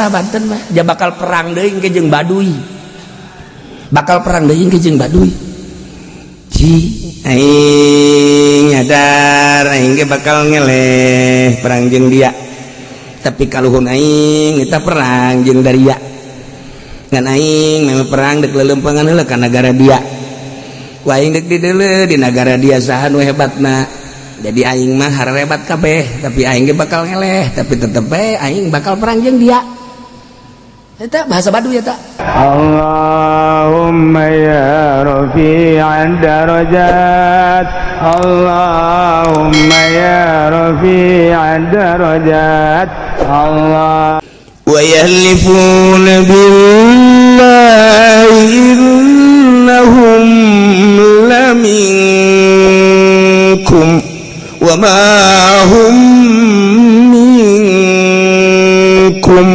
Banten mah dia bakal perang deui engke jeung Baduy, bakal perang deui engke jeung Baduy. Ji, aing nyadar aing ge bakal ngeleh perang jeung dia, tapi kaluhun aing kita perang jeung daria, ngan aing memang perang dek lelempangan heula ka nagara dia. Ku aing dek dideuleu di nagara dia saha nu hebatna. Jadi aing mah harebat kabeh, tapi aing ge bakal ngeleh, tapi tetep bae aing bakal perang jeung dia. Eta bahasa Baduy eta. اللهم يا رفيع الدرجات، اللهم يا رفيع الدرجات، الله ويحلفون بالله إنهم لمنكم وما هم منكم.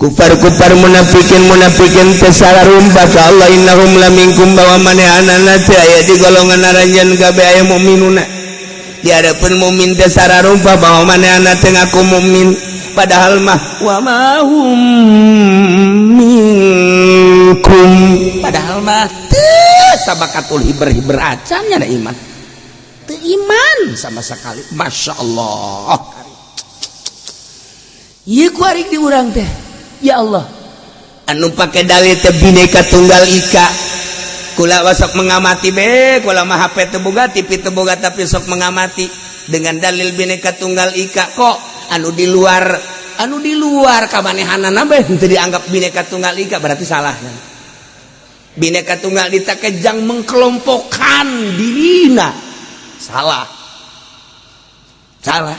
Kufar-kufar, munafikin munafikin teh sarumpah ka Allah, إنهم لمنكم, bahwa manehanana teh aya di golongan aranjeun kabeh, aya mukminuna. Di hadapan mukmin teh sararumpah bahwa manehana teh ngaku mukmin, padahal mah وما هم منكم, padahal mah teu sabakatul hiber-hiber acan nya da iman, teu iman sama sekali. Masya Allah, ieu kuari di urang teh, ya Allah, anu pake dalil teh Bineka Tunggal Ika. Kula sok mengamati be, kula mah HP teu boga, TV teu boga, tapi sok mengamati dengan dalil Bineka Tunggal Ika. Kok anu di luar kamanehanana bae henteu dianggap Bineka Tunggal Ika? Berarti salah kan? Bineka Tunggal Ika kejang mengkelompokkan dirina, salah, salah.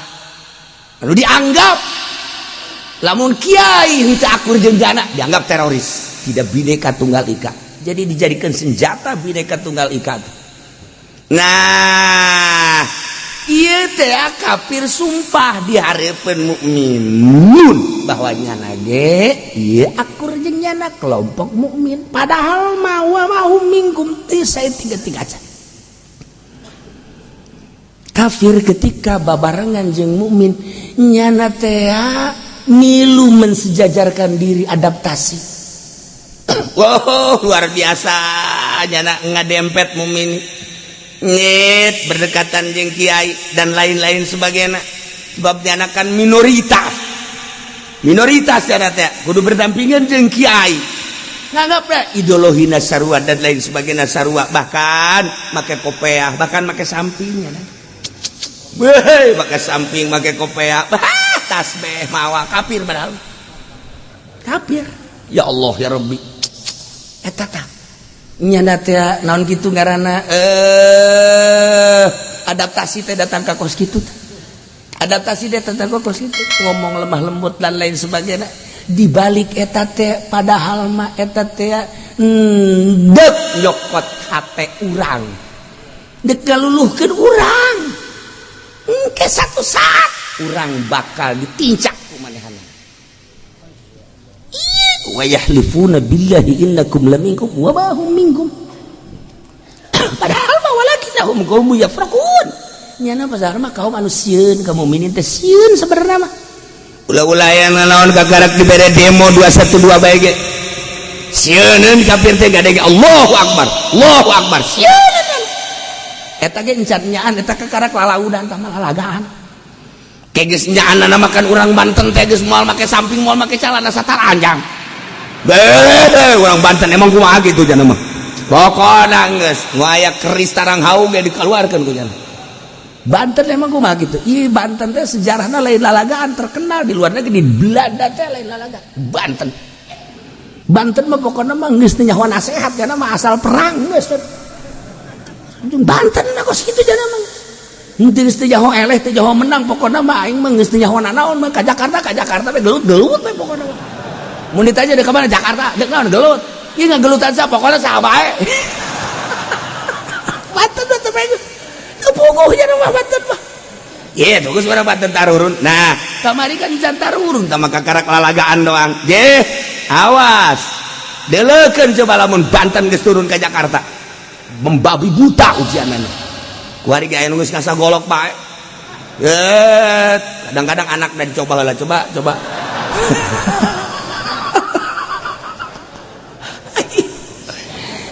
Anu dianggap lamun kiai henteu akur jeung jana dianggap teroris, tidak Bineka Tunggal Ika. Jadi dijadikan senjata Bineka Tunggal Ika. Nah, ieu teh kafir sumpah di hareupeun mukminun bahwa nyana ge ieu akur jeung nyana, kelompok mukmin, padahal mah وما هم منكم, teu tiga tiga acan. Kafir ketika babarengan jeung mukmin, nyana teh milu mensejajarkan diri, adaptasi. Wow, luar biasa, nyana ngadempet mukmin, nyet berdekatan jeung kiai dan lain-lain sebagainya, sebab nyana kan minoritas, minoritas nyana teh kudu berdampingan jeung kiai, nganggap ideologi sarua dan lain sebagainya sarua, bahkan make kopeah, bahkan make sampingnya. Weh, make samping, make kopeah, tasbih mawa, kafir, padahal kafir. Ya Allah, ya Rabbi, eta tah nyana teh naon kitu ngaranna, adaptasi teh datang ka kos kitu, adaptasi teh datang ka kos kitu, ngomong lemah lembut dan lain sebagainya. Di balik eta teh padahal mah eta teh dek nyokot hate urang, dek ngaluluhkeun urang. Engke satu saat urang bakal ditincak ku manehana. ويحلفون بالله إنهم لمنكم وما هم منكم, padahal mah ولكنهم قوم يفرقون. Nyana pasar mah kaum anu sieun ka mukminin teh, sieun sebenarnya mah. Ulah-ulah aya naon kakarak dibere demo 212 bae ge sieuneun kafir teh, gade Allahu akbar, Allahu akbar, sieuneun. Eta ge encan nyaan, eta kakarak lalaudan tah, lalagaan. Kayak geus nyaanna makan urang Banten teh geus moal make samping, moal make calana, sataranjang. Bede urang Banten emang kumaha gitu jana mah. Pokona geus nu aya keris tarang haung ge dikeluarkeun ku jana. Banten emang kumaha gitu. Ih, Banten teh sejarahna lain lalagaan, terkenal di luar negeri, di Belanda teh lain lalagaan. Banten. Banten mah pokokna mah geus teu nyaho nasehat jana mah, asal perang geus teh. Banten mah kos kitu jana mah. Henteu, geus teu nyaho eleh, teu nyaho menang, pokokna mah aing mah geus teu nyaho nanaon mah, ka Jakarta, ka Jakarta we, gelut-gelut we pokokna mah. Mun ditanya dek ka mana? Jakarta, dek naon? Gelut. Ieu ngagelutan sa pokokna saha bae. Banten mah teu teu puguh jana mah Banten mah. Iya, tunggu suara Banten tarurun. Nah, kamari kan can tarurun, tah maka kakarak lalagaan doang. Je, awas. Deleukeun coba lamun Banten geus turun ke Jakarta. Membabi buta ujianana. Kuari ge aya nu geus ngasah golok bae. Kadang-kadang anak dan coba lah, coba coba.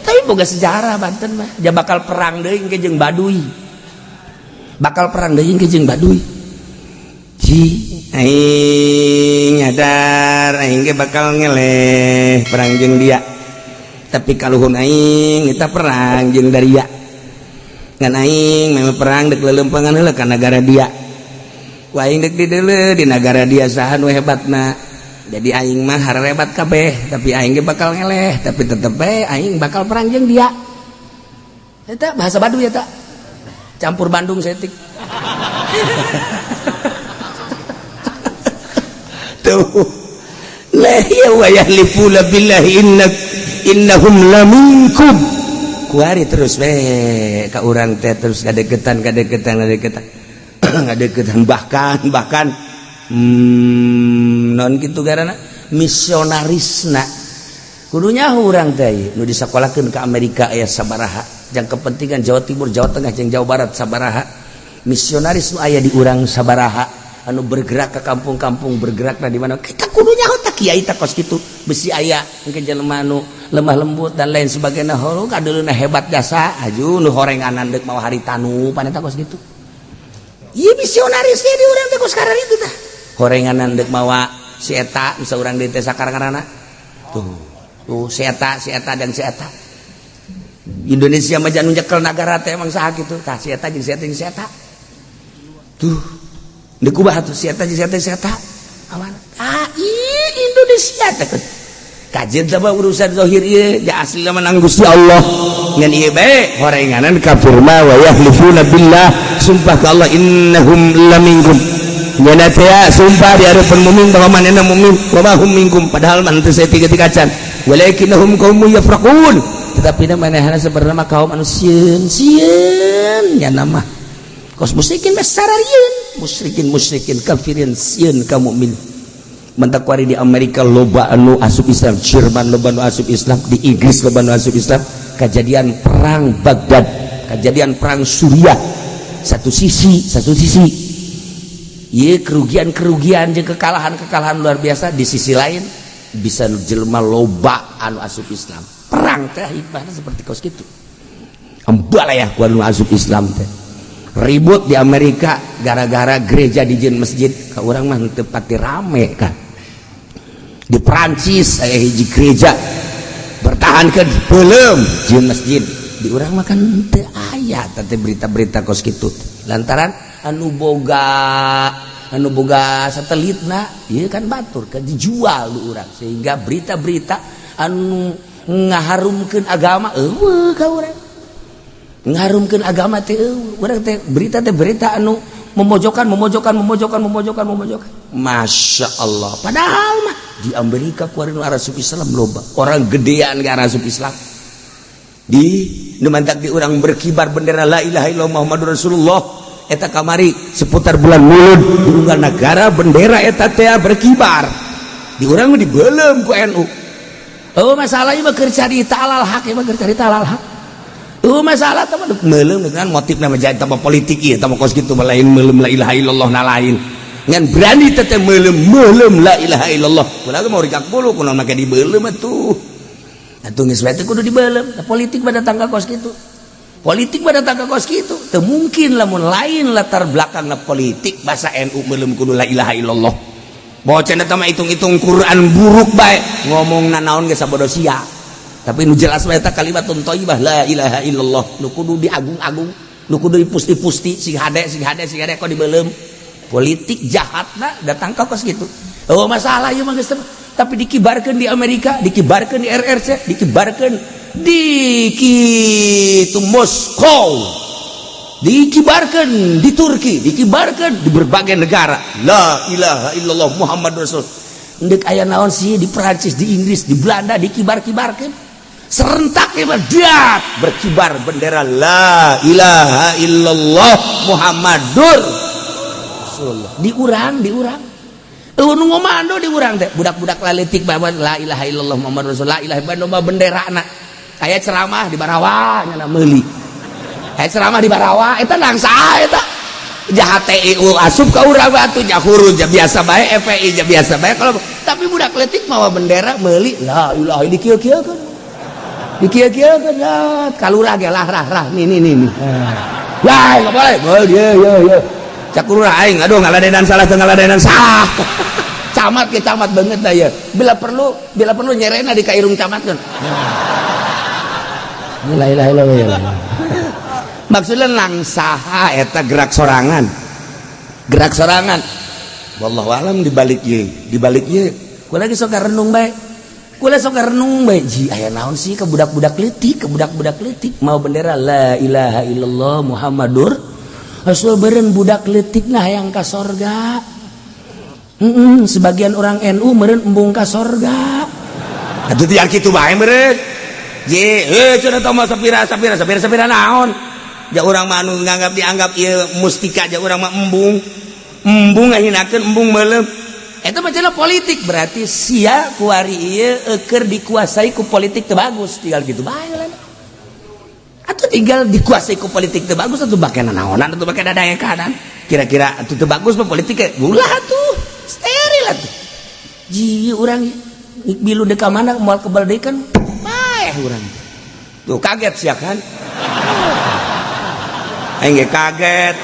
Tapi boga sejarah Banten mah. Dia bakal perang deui engke jeung Baduy. Bakal perang deui engke jeung Baduy. Ji aing nyadar aing ge bakal ngeleh perang jeung dia. Tapi kaluhun aing kita perang jeung daria. Ngan aing memang perang dek lelempangan heula ka nagara dia. Ku aing dek dideuleu di nagara dia saha nu hebatna. Jadi aing mah harebat kabeh, tapi aing ge bakal ngeleh, tapi tetep bae aing bakal perang jeung dia. Eta bahasa Baduy eta. Campur Bandung setik. Tuh. La ya wa yahlifuna billahi innahum laminkum. Kuari terus we ka urang teh terus kadeketan kadeketan kadeketan. Ngadeketan bahkan non kitu garana misionarisna kudunya urang teh nu disakolahkeun ka Amerika aya sabaraha jang kepentingan Jawa Timur, Jawa Tengah jeung Jawa Barat sabaraha misionaris nu aya di urang sabaraha anu bergerak ke kampung-kampung bergerakna di mana kita kudunya tah kiai tah kos kitu besi aya engke jelema nu lemah lembut dan lain sebagainya hulu kadeuleuna hebat jasa aju nu horenganan deuk mawa haritanu pan eta kos kitu. Ieu misionarisnya di urang teh kos kararitu tah horenganan deuk mawa si eta bisa urang deui teh sakarang-karana tuh tuh si eta dan si eta Indonesia mah janu nyekel nagara teh emang saha kitu tah si eta jeung si eta jeung si eta tuh deuk kubah tuh si eta jeung si eta si eta awan ah Indonesia teh kajian teh urusan zahir ieu ja asli mah nang Gusti Allah ngan ieu bae horenganan kafir mah wa yahlifuna billah sumpah ka Allah innahum laminkum nyana teh sumpah di harapan mukmin bahwa manehna mukmin wa ma hum minkum padahal mah teu saeutik-eutik acan walakinnahum qaumun yafraqun tetapi manehna sebenarnya mah kaum anu sieun sieun nyana mah kos musyrikin mah sararieun musyrikin musyrikin kafirin sieun ka mukmin mentak kuari di Amerika loba anu asup Islam, Jerman loba anu asup Islam, di Inggris loba anu asup Islam. Kejadian perang Baghdad, kejadian perang Suriah, satu sisi ieu kerugian-kerugian jeung kekalahan-kekalahan luar biasa, di sisi lain bisa jelema loba anu asup Islam. Perang teh hikmahna seperti kos kitu. Embalayah ku anu asup Islam teh. Ribut di Amerika gara-gara gereja dijieun masjid, ka urang mah teu pati rame kan. Di Perancis aya hiji gereja bertahankeun beuleum jieun masjid, di urang mah kan teu aya teh berita-berita kos kitu. Lantaran anu boga satelitna ieu kan batur kan dijual di urang sehingga berita-berita anu ngaharumkeun agama eueuh ka urang. Ngarumkeun agama teh urang teh berita teh berita anu memojokkan memojokkan memojokkan memojokkan memojokkan. Masya Allah, padahal mah di Amerika kuari nu asup Islam loba, orang gedean ge asup Islam. Di nu mantak di urang berkibar bendera la ilaha illallah Muhammadur Rasulullah eta kamari seputar bulan Mulud di unggal negara bendera eta teh berkibar. Di urang mah dibeuleum ku NU. Oh masalah ieu mah keur carita alal haq, ieu mah keur carita alal haq. Oh masalah teman meuleum dengan motif nama jadi tambah politik ieu tambah kos kitu mah lain meuleum la ilaha illallah na lain. Ngan berani teh meuleum meuleum la ilaha illallah. Kunaon mau rikak bulu kunaon make dibeuleum atuh. Atuh geus bae teh kudu dibeuleum. Nah, politik mah datang ka kos kitu. Politik mah datang ka kos kitu. Teu mungkin lamun lain latar belakangna politik bahasa NU meuleum kudu la ilaha illallah. Bocah eta mah hitung-hitung Quran buruk bae ngomongna naon ge sabodo sia. Tapi nu jelas mah eta kalimatun thayyibah la ilaha illallah nu kudu diagung-agung, nu kudu dipusti-pusti sing hade sing hade sing hade kok dibeuleum. Politik jahatna datang ka kos kitu. Oh masalah ieu mah geus tapi dikibarkeun di Amerika, dikibarkeun di RRC, dikibarkeun di kitu Moskow, dikibarkeun di Turki, dikibarkeun di berbagai negara. La ilaha illallah Muhammad Rasul. Ndek aya naon sih di Perancis, di Inggris, di Belanda dikibar-kibarkeun. Serentak ieu dat berkibar bendera la ilaha illallah Muhammadur Rasulullah. Di urang, di urang. Eueuh nu ngomando di urang teh budak-budak laletik bae la ilaha illallah Muhammadur Rasul, la ilaha illallah benderana. Aya ceramah di Barawa nya meuli. Aya ceramah di Barawa eta nang saha eta? Jahat TIU asup ka urang atuh nya huruf ja biasa bae, FPI ja biasa bae. Kalau tapi budak leutik mawa bendera meuli, la ilaha, dikieu-kieukeun, dikieu-kieukeun ya kalurah ge lah rah rah nih nih nih nih. Ya enggak boleh boleh ya ya ya cak lurah aing, aduh, ngaladenan salah teu ngaladenan salah. Camat ke camat banget dah ya, bila perlu, bila perlu nyerena di kairung camat kan. La ilaha illallah. Maksudnya langsaha eta gerak sorangan, gerak sorangan. Wallahu alam dibalik ye, dibalik ye. Kula lagi sok renung bae, kula sok renung bae, ji aya naon sih ke budak-budak leutik, ke budak-budak leutik mau bendera la ilaha illallah Muhammadur Rasul. Beren budak leutik nah yang ka sorga. Sebagian orang NU meren embung ka sorga atuh tiang kitu bae meureun. Je eh cenah tah mah sapira sapira sapira sapira naon ja urang mah anu nganggap dianggap ieu mustika, ja urang mah embung embung ngahinakeun, embung meuleum. Eta mah cenah politik, berarti sia kuari ieu keur dikuasai ku politik teu bagus, tinggal gitu bae lah. Atau tinggal dikuasai ku politik teu bagus atuh bake naonan, atuh bake dadaekanan kira-kira atuh teu bagus mah politik ge ulah atuh, steril atuh. Ji urang bilu deka mana moal kebal deui kan paeh urang tuh. Kaget sia kan, aing ge kaget.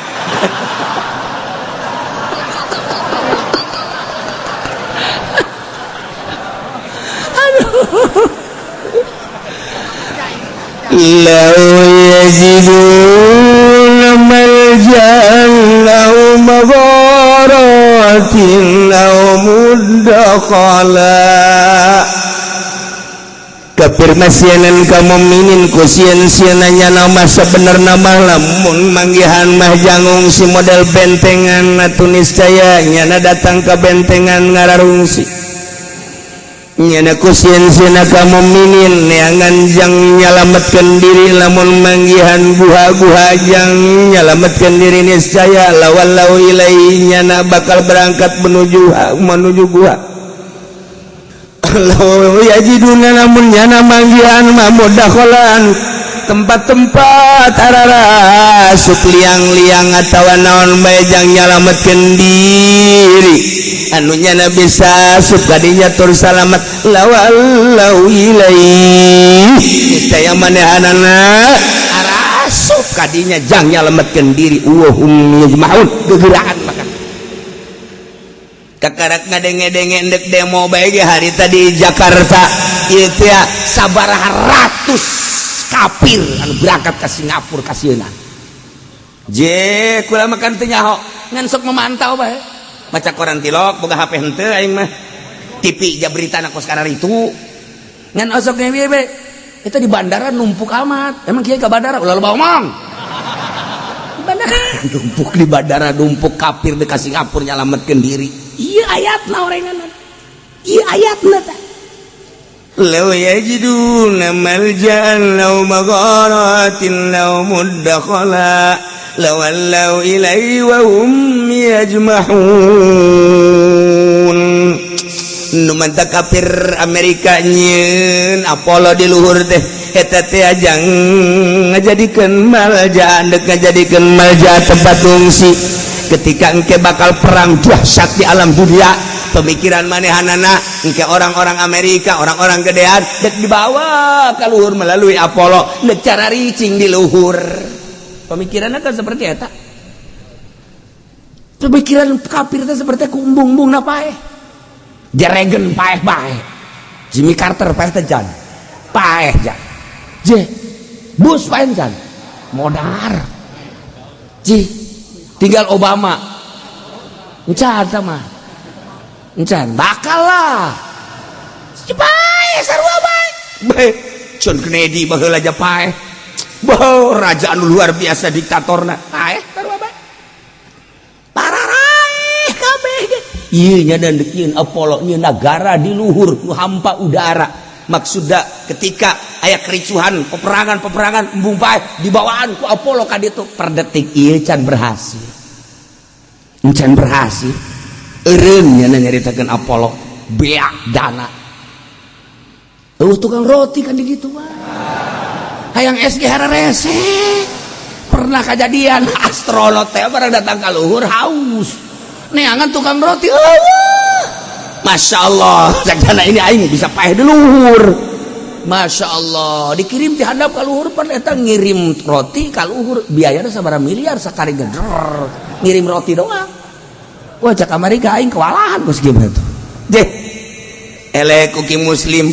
Aduh. لو يجدون ملجأ أو مغارات أو مدخلا. Kafir masienan ka mukminin ku sieun-sieun nama. Sebenarna mah lamun manggihan mah jang ngungsi model bentengan atuh, niscaya nyana datang ke bentengan ngararungsi. Nyana ku sieun-sieun ka mukminin neangan jang nyalametkeun diri, lamun manggihan guha-guha jang nyalametkeun diri, niscaya lawallau ilaihi nyana bakal berangkat menuju menuju guha. Law yajiduna lamun nyana manggihan mah mudakhalan tempat-tempat ararasup liang-liang atawa naon bae jang nyalametkeun diri anu nyana bisa asup kadinya tur salamet, lawallau ilaihi niscaya manehanana arasup kadinya jang nyalametkeun diri. Wa hum yajma'un gegeraan maka kakarak ngadenge-denge endek demo bae ge hari tadi Jakarta itu ya, sabaraha ratus kafir anu berangkat ke Singapura kasieuna. Je kula makan teu nyaho ngan sok memantau bae, maca koran tilok, boga HP henteu aing mah, TV ja berita na kos itu ngan osok ge be itu di bandara numpuk amat. Emang kiai ke bandara ulah loba omong. Di bandara numpuk, di bandara numpuk kafir dekat Singapura nyalametkeun diri. Iya ayatna orenganan, iya ayatna tah. لو يجدون ملجأ أو مغارات أو مدخلا لولوا إليه وهم يجمحون. Nu mantap kafir Amerika nyieun Apollo di luhur teh eta teh ajang ngajadikeun malja, dek ngajadikeun malja tempat fungsi ketika engke bakal perang dahsyat di alam dunia. Pemikiran manehanana engke orang-orang Amerika, orang-orang gedean dek dibawa ke luhur melalui Apollo, dek cara ricing di luhur. Pemikirannya kan seperti eta, pemikiran kafir teh seperti kumbung-bung na paeh. Reagan paeh bae, Jimmy Carter paeh teh jan paeh jan je, Bush paeh jan modar ji, tinggal Obama encan sama encan bakal lah paeh sarua bae bae. John Kennedy baheula aja paeh. Bah, raja anu luar biasa diktatorna paeh sarua bae, pararaeh kabeh ge. Ieu nya dan deukieun Apollo nya negara di luhur nu hampa udara. Maksudna ketika aya kericuhan, peperangan-peperangan, embung paeh dibawaan ku Apollo ka ditu. Per detik ieu can berhasil, can berhasil. Eureun nya nyaritakeun Apollo beak dana. Eueuh tukang roti kan di ditu mah. Hayang SG hararese. Pernah kejadian astronot teh barang datang ka luhur haus. Neangan tukang roti. Eueuh. Masya Allah, cakana ini aing bisa paeh di luhur. Masya Allah, dikirim ti handap ka luhur pan eta ngirim roti ka luhur biayana sabaraha miliar sakali geder. Ngirim roti doang. Wah, cak Amerika aing kewalahan kos gimana tuh. Deh. Elek ku ki muslim.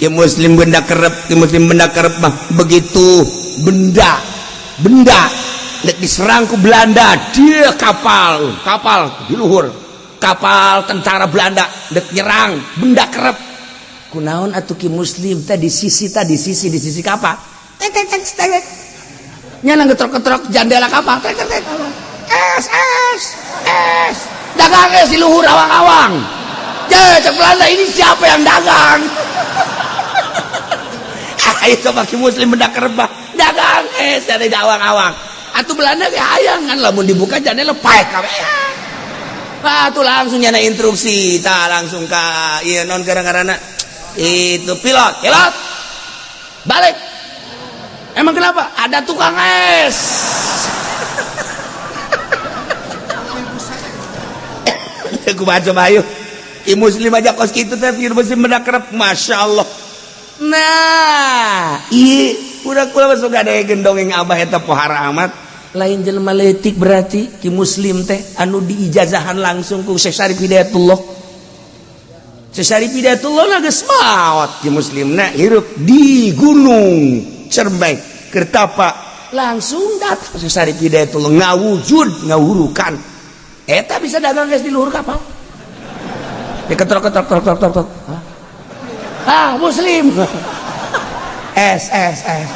Ki muslim benda kerep, ki muslim benda kerep mah begitu benda benda nek diserang ku Belanda dia kapal kapal di luhur kapal tentara Belanda dek nyerang benda kerep kunaon atuh ki muslim teh di sisi teh di sisi kapal tek tek tek tek nyana getrok-getrok jandela kapal tek tek tek es es es dagang es di luhur awang-awang je cek Belanda ini siapa yang dagang. Ayo coba ki muslim benda kerep mah dagang es dari awang-awang atuh Belanda ge hayang kan lamun dibuka jandela paeh kabeh. Wah, tuh langsung nyana instruksi tah langsung ka ieu non gara-garana itu pilot pilot balik. Emang kenapa? Ada tukang es. Aku baca bayu ki muslim aja kos kitu teh muslim benda kerep Masya Allah. Nah iya udah kula masuk ada gendong yang abah eta pohara amat lain jelema leutik berarti ki muslim teh anu diijazahan langsung ku Syekh Syarif Hidayatullah. Syekh Syarif Hidayatullah na geus maot ki muslimna hirup di Gunung Cermai Kertapa langsung datang Syekh Syarif Hidayatullah ngawujud ngawurukan eta bisa dagang geus di luhur kapal diketrok-ketrok trok trok trok trok. Ah muslim S S S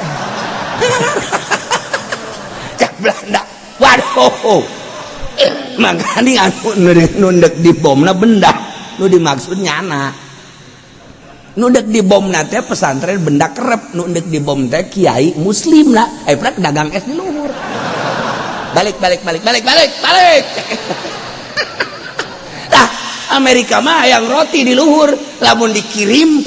cak Belanda waduh makanya anu nundek di bomna benda nu dimaksud nyana nundek di bomna teh pesantren benda kerep nundek di bom teh kiai muslim lah prak dagang es di luhur balik balik balik balik balik balik. Nah Amerika mah yang roti di luhur lamun dikirim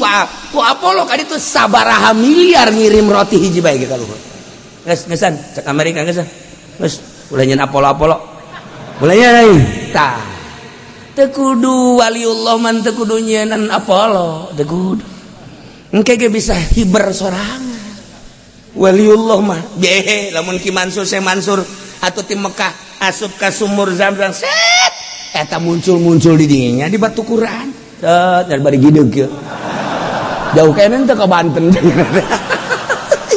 ku Apollo kan itu sabaraha miliar ngirim roti hiji bae ka luhur. Geus geusan cek Amerika geus. Geus ulah nyeun Apollo-Apollo. Ulah nyeun tah. Teu kudu waliullah man teu kudu nyieun Apollo, teu kudu. Engke ge bisa hiber sorangan. Waliullah mah behe lamun Ki Mansur Syekh Mansur atau ti Mekah asup ka sumur Zamzam set eta muncul-muncul di dinya di batu Quran. Set dari bari gideug kieu. Jauh kene teh ka Banten.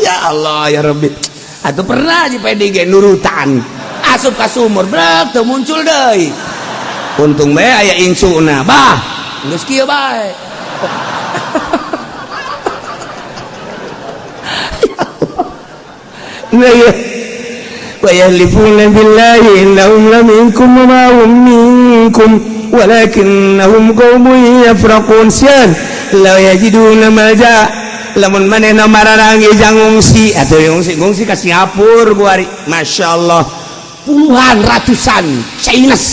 Ya Allah ya Rabbi. Atuh pernah di PDG nurutan. Asup ka sumur brek teu muncul deui. Untung bae aya incuna. Bah, geus kieu bae. Nah ya. Wa yahlifuna billahi innahum laminkum wa ma hum minkum walakinnahum qaumun yafraqun. Sian la yajiduna malja lamun manehna mararangi jang ngungsi atuh ngungsi ngungsi ka Singapura kuari masyaallah puluhan ratusan Chinese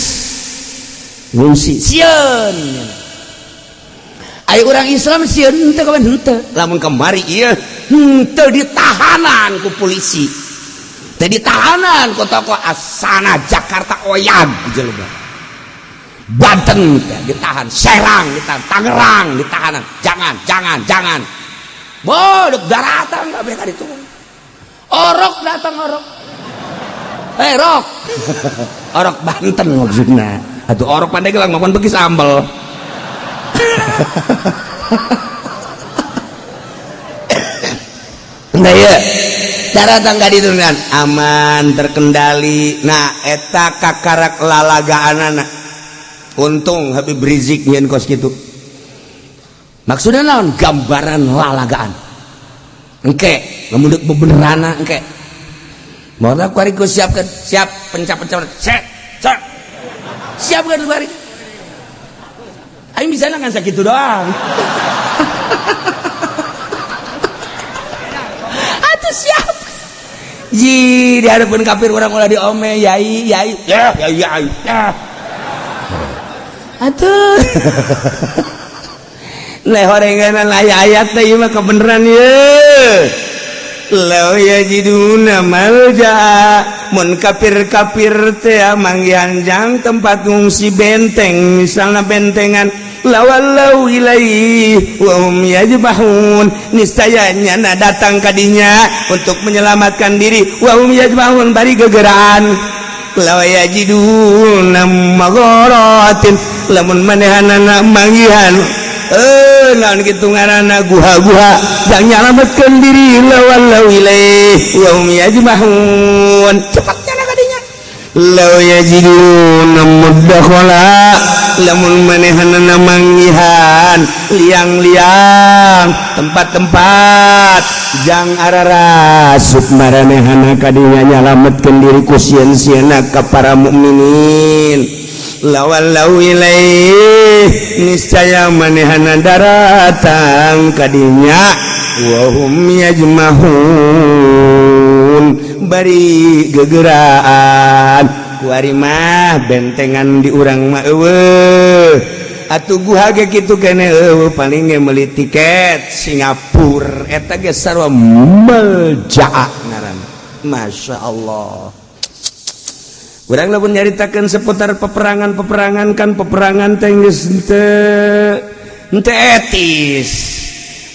ngungsi sieun. Ayo orang Islam sieun henteu kawan henteu lamun kamari ieu henteu ditahanan ku polisi teh ditahanan ku tokoh Asana Jakarta oyag jelema Banten ditahan, Serang ditahan, Tangerang ditahanan, jangan jangan jangan bodok daratan kabeh ka ditu. Orok datang orok. Eh rok. Orok Banten maksudna. Atuh orok Pandeglang makan beki sambel. Nah ya, daratan ka ditu kan aman terkendali. Nah eta kakarak lalagaanana. Untung Habib Rizik nyeun kos kitu. Maksudnya naon? Gambaran lalagaan. Engke, lamun deuk bebenerana engke. Moal kuari ku siapkeun, siap pencap-pencap set, set. Siapkeun kuari. Aing bisa ngan sakitu doang. Atuh siap. Ji di hadapan kafir urang ulah diome yai yai ya yai yai. Ya. Atuh. Leh horenganan aya ayat teh ieu mah kebeneran ieu. Law yajiduna malja, mun kafir-kafir teh manggihan jang tempat ngungsi, benteng, misalnya bentengan, lawallau ilaihi wa hum yajmahun, niscaya nyana datang kadinya untuk menyelamatkan diri, wa hum yajmahun, bari gegeraan. Law yajiduna magharatin, lamun manehanana manggihan naon kitu ngaranna, guha-guha jang nyalametkeun diri, lawallau ilaihi wa hum yajmahun, cepat nyana kadinya. Law yajiduna mudakhala, lamun manehanana manggihan liang-liang, tempat-tempat jang ararasup maranehana kadinya nyalametkeun diri ku sieun-sieuna ka para mukminin, lawallau ilaih, niscaya manehana daratang kadinya, wahum yajmahun, bari gegeraan. Kuari mah bentengan di urang mah euweuh atuh, guha ge kitu kene euweuh, paling ge meuli tiket Singapura, eta ge sarua meljaa ngaranna. Masya Allah. Urang lamun nyaritakeun seputar peperangan-peperangan kan, peperangan teh geus henteu henteu etis.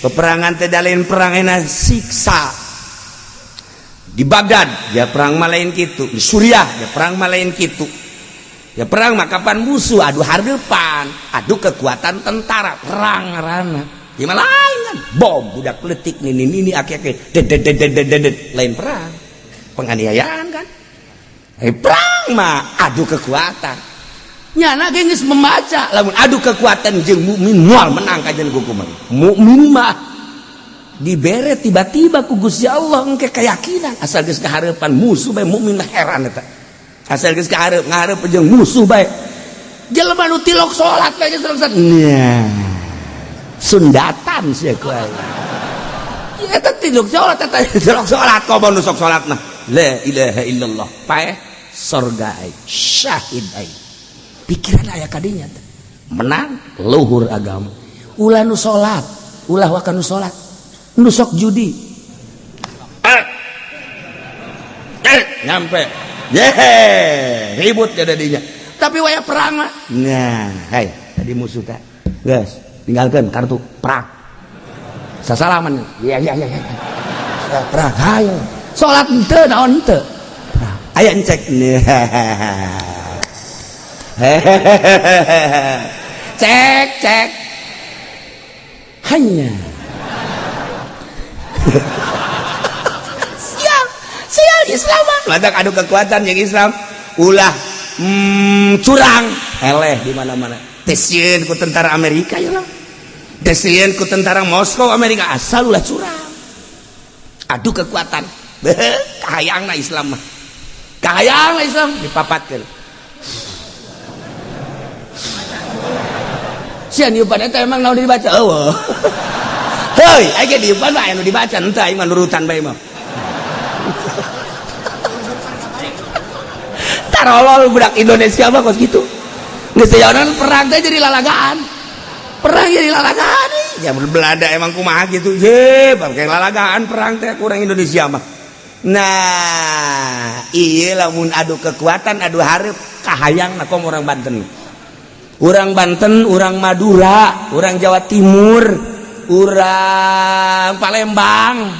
Peperangan teh lain perang enak siksa. Di Baghdad ya perang mah lain kitu, di Suriah ya perang mah lain kitu. Ya perang mah kapan musuh adu hareupan, adu kekuatan tentara, perang ngaranna. Ya mah lain kan, bom budak letik nini nini aki-aki ded ded ded ded ded, lain perang. Penganiayaan kan. Perang mah adu kekuatan. Nyana ge geus membaca lamun adu kekuatan jeung mukmin moal menang kajian ku kumaha. Mukmin mah dibere tiba-tiba ku Gusti Allah engke keyakinan asal geus kahareupan musuh bae, mukmin mah heran eta. Asal geus kahareup ngahareup jeung musuh bae. Jelema nu tilok salat bae geus salat. Nya. Sundatan sia ku aing. Ya eta tilok salat, eta tilok salat, komo nu sok salat mah. La ilaha illallah. Paeh sorga aing, syahid aing. Pikiran aya kadinya teh. Menang luhur agama. Ulah nu salat, ulah waka nu salat. Nu sok judi. Eh. Eh, nyampe. Yehe, ribut ya dadinya. Tapi waya perang mah. Nah, hai, tadi musuh teh. Geus, tinggalkeun kartu perang. Sasalaman. Iya. Ya, perang, hayo. Salat henteu naon henteu. Perang. Aya encek. Hehehe. Cek, cek. Hanya. Sial, sial Islam mah. Lantak adu kekuatan yang Islam ulah curang eleh di mana-mana. Teu sieun ku tentara Amerika ya lah. Teu sieun ku tentara Moskow Amerika asal ulah curang. Adu kekuatan. Beuh, kahayangna Islam mah. Kahayangna Islam dipapatkeun. Sia niupan eta emang naon dibaca eueuh. Heuy, aing ge diupan mah anu dibaca henteu, aing mah nurutan bae mah. Tarolol budak Indonesia mah kos kitu. Geus teh perang teh jadi lalagaan. Perang jadi lalagaan. Ya Belanda emang kumaha gitu. Ye, bangke lalagaan perang teh kurang Indonesia mah. Nah, iya lamun adu kekuatan, adu hareup kahayang kom orang Banten. Orang Banten, orang Madura, orang Jawa Timur, orang Palembang,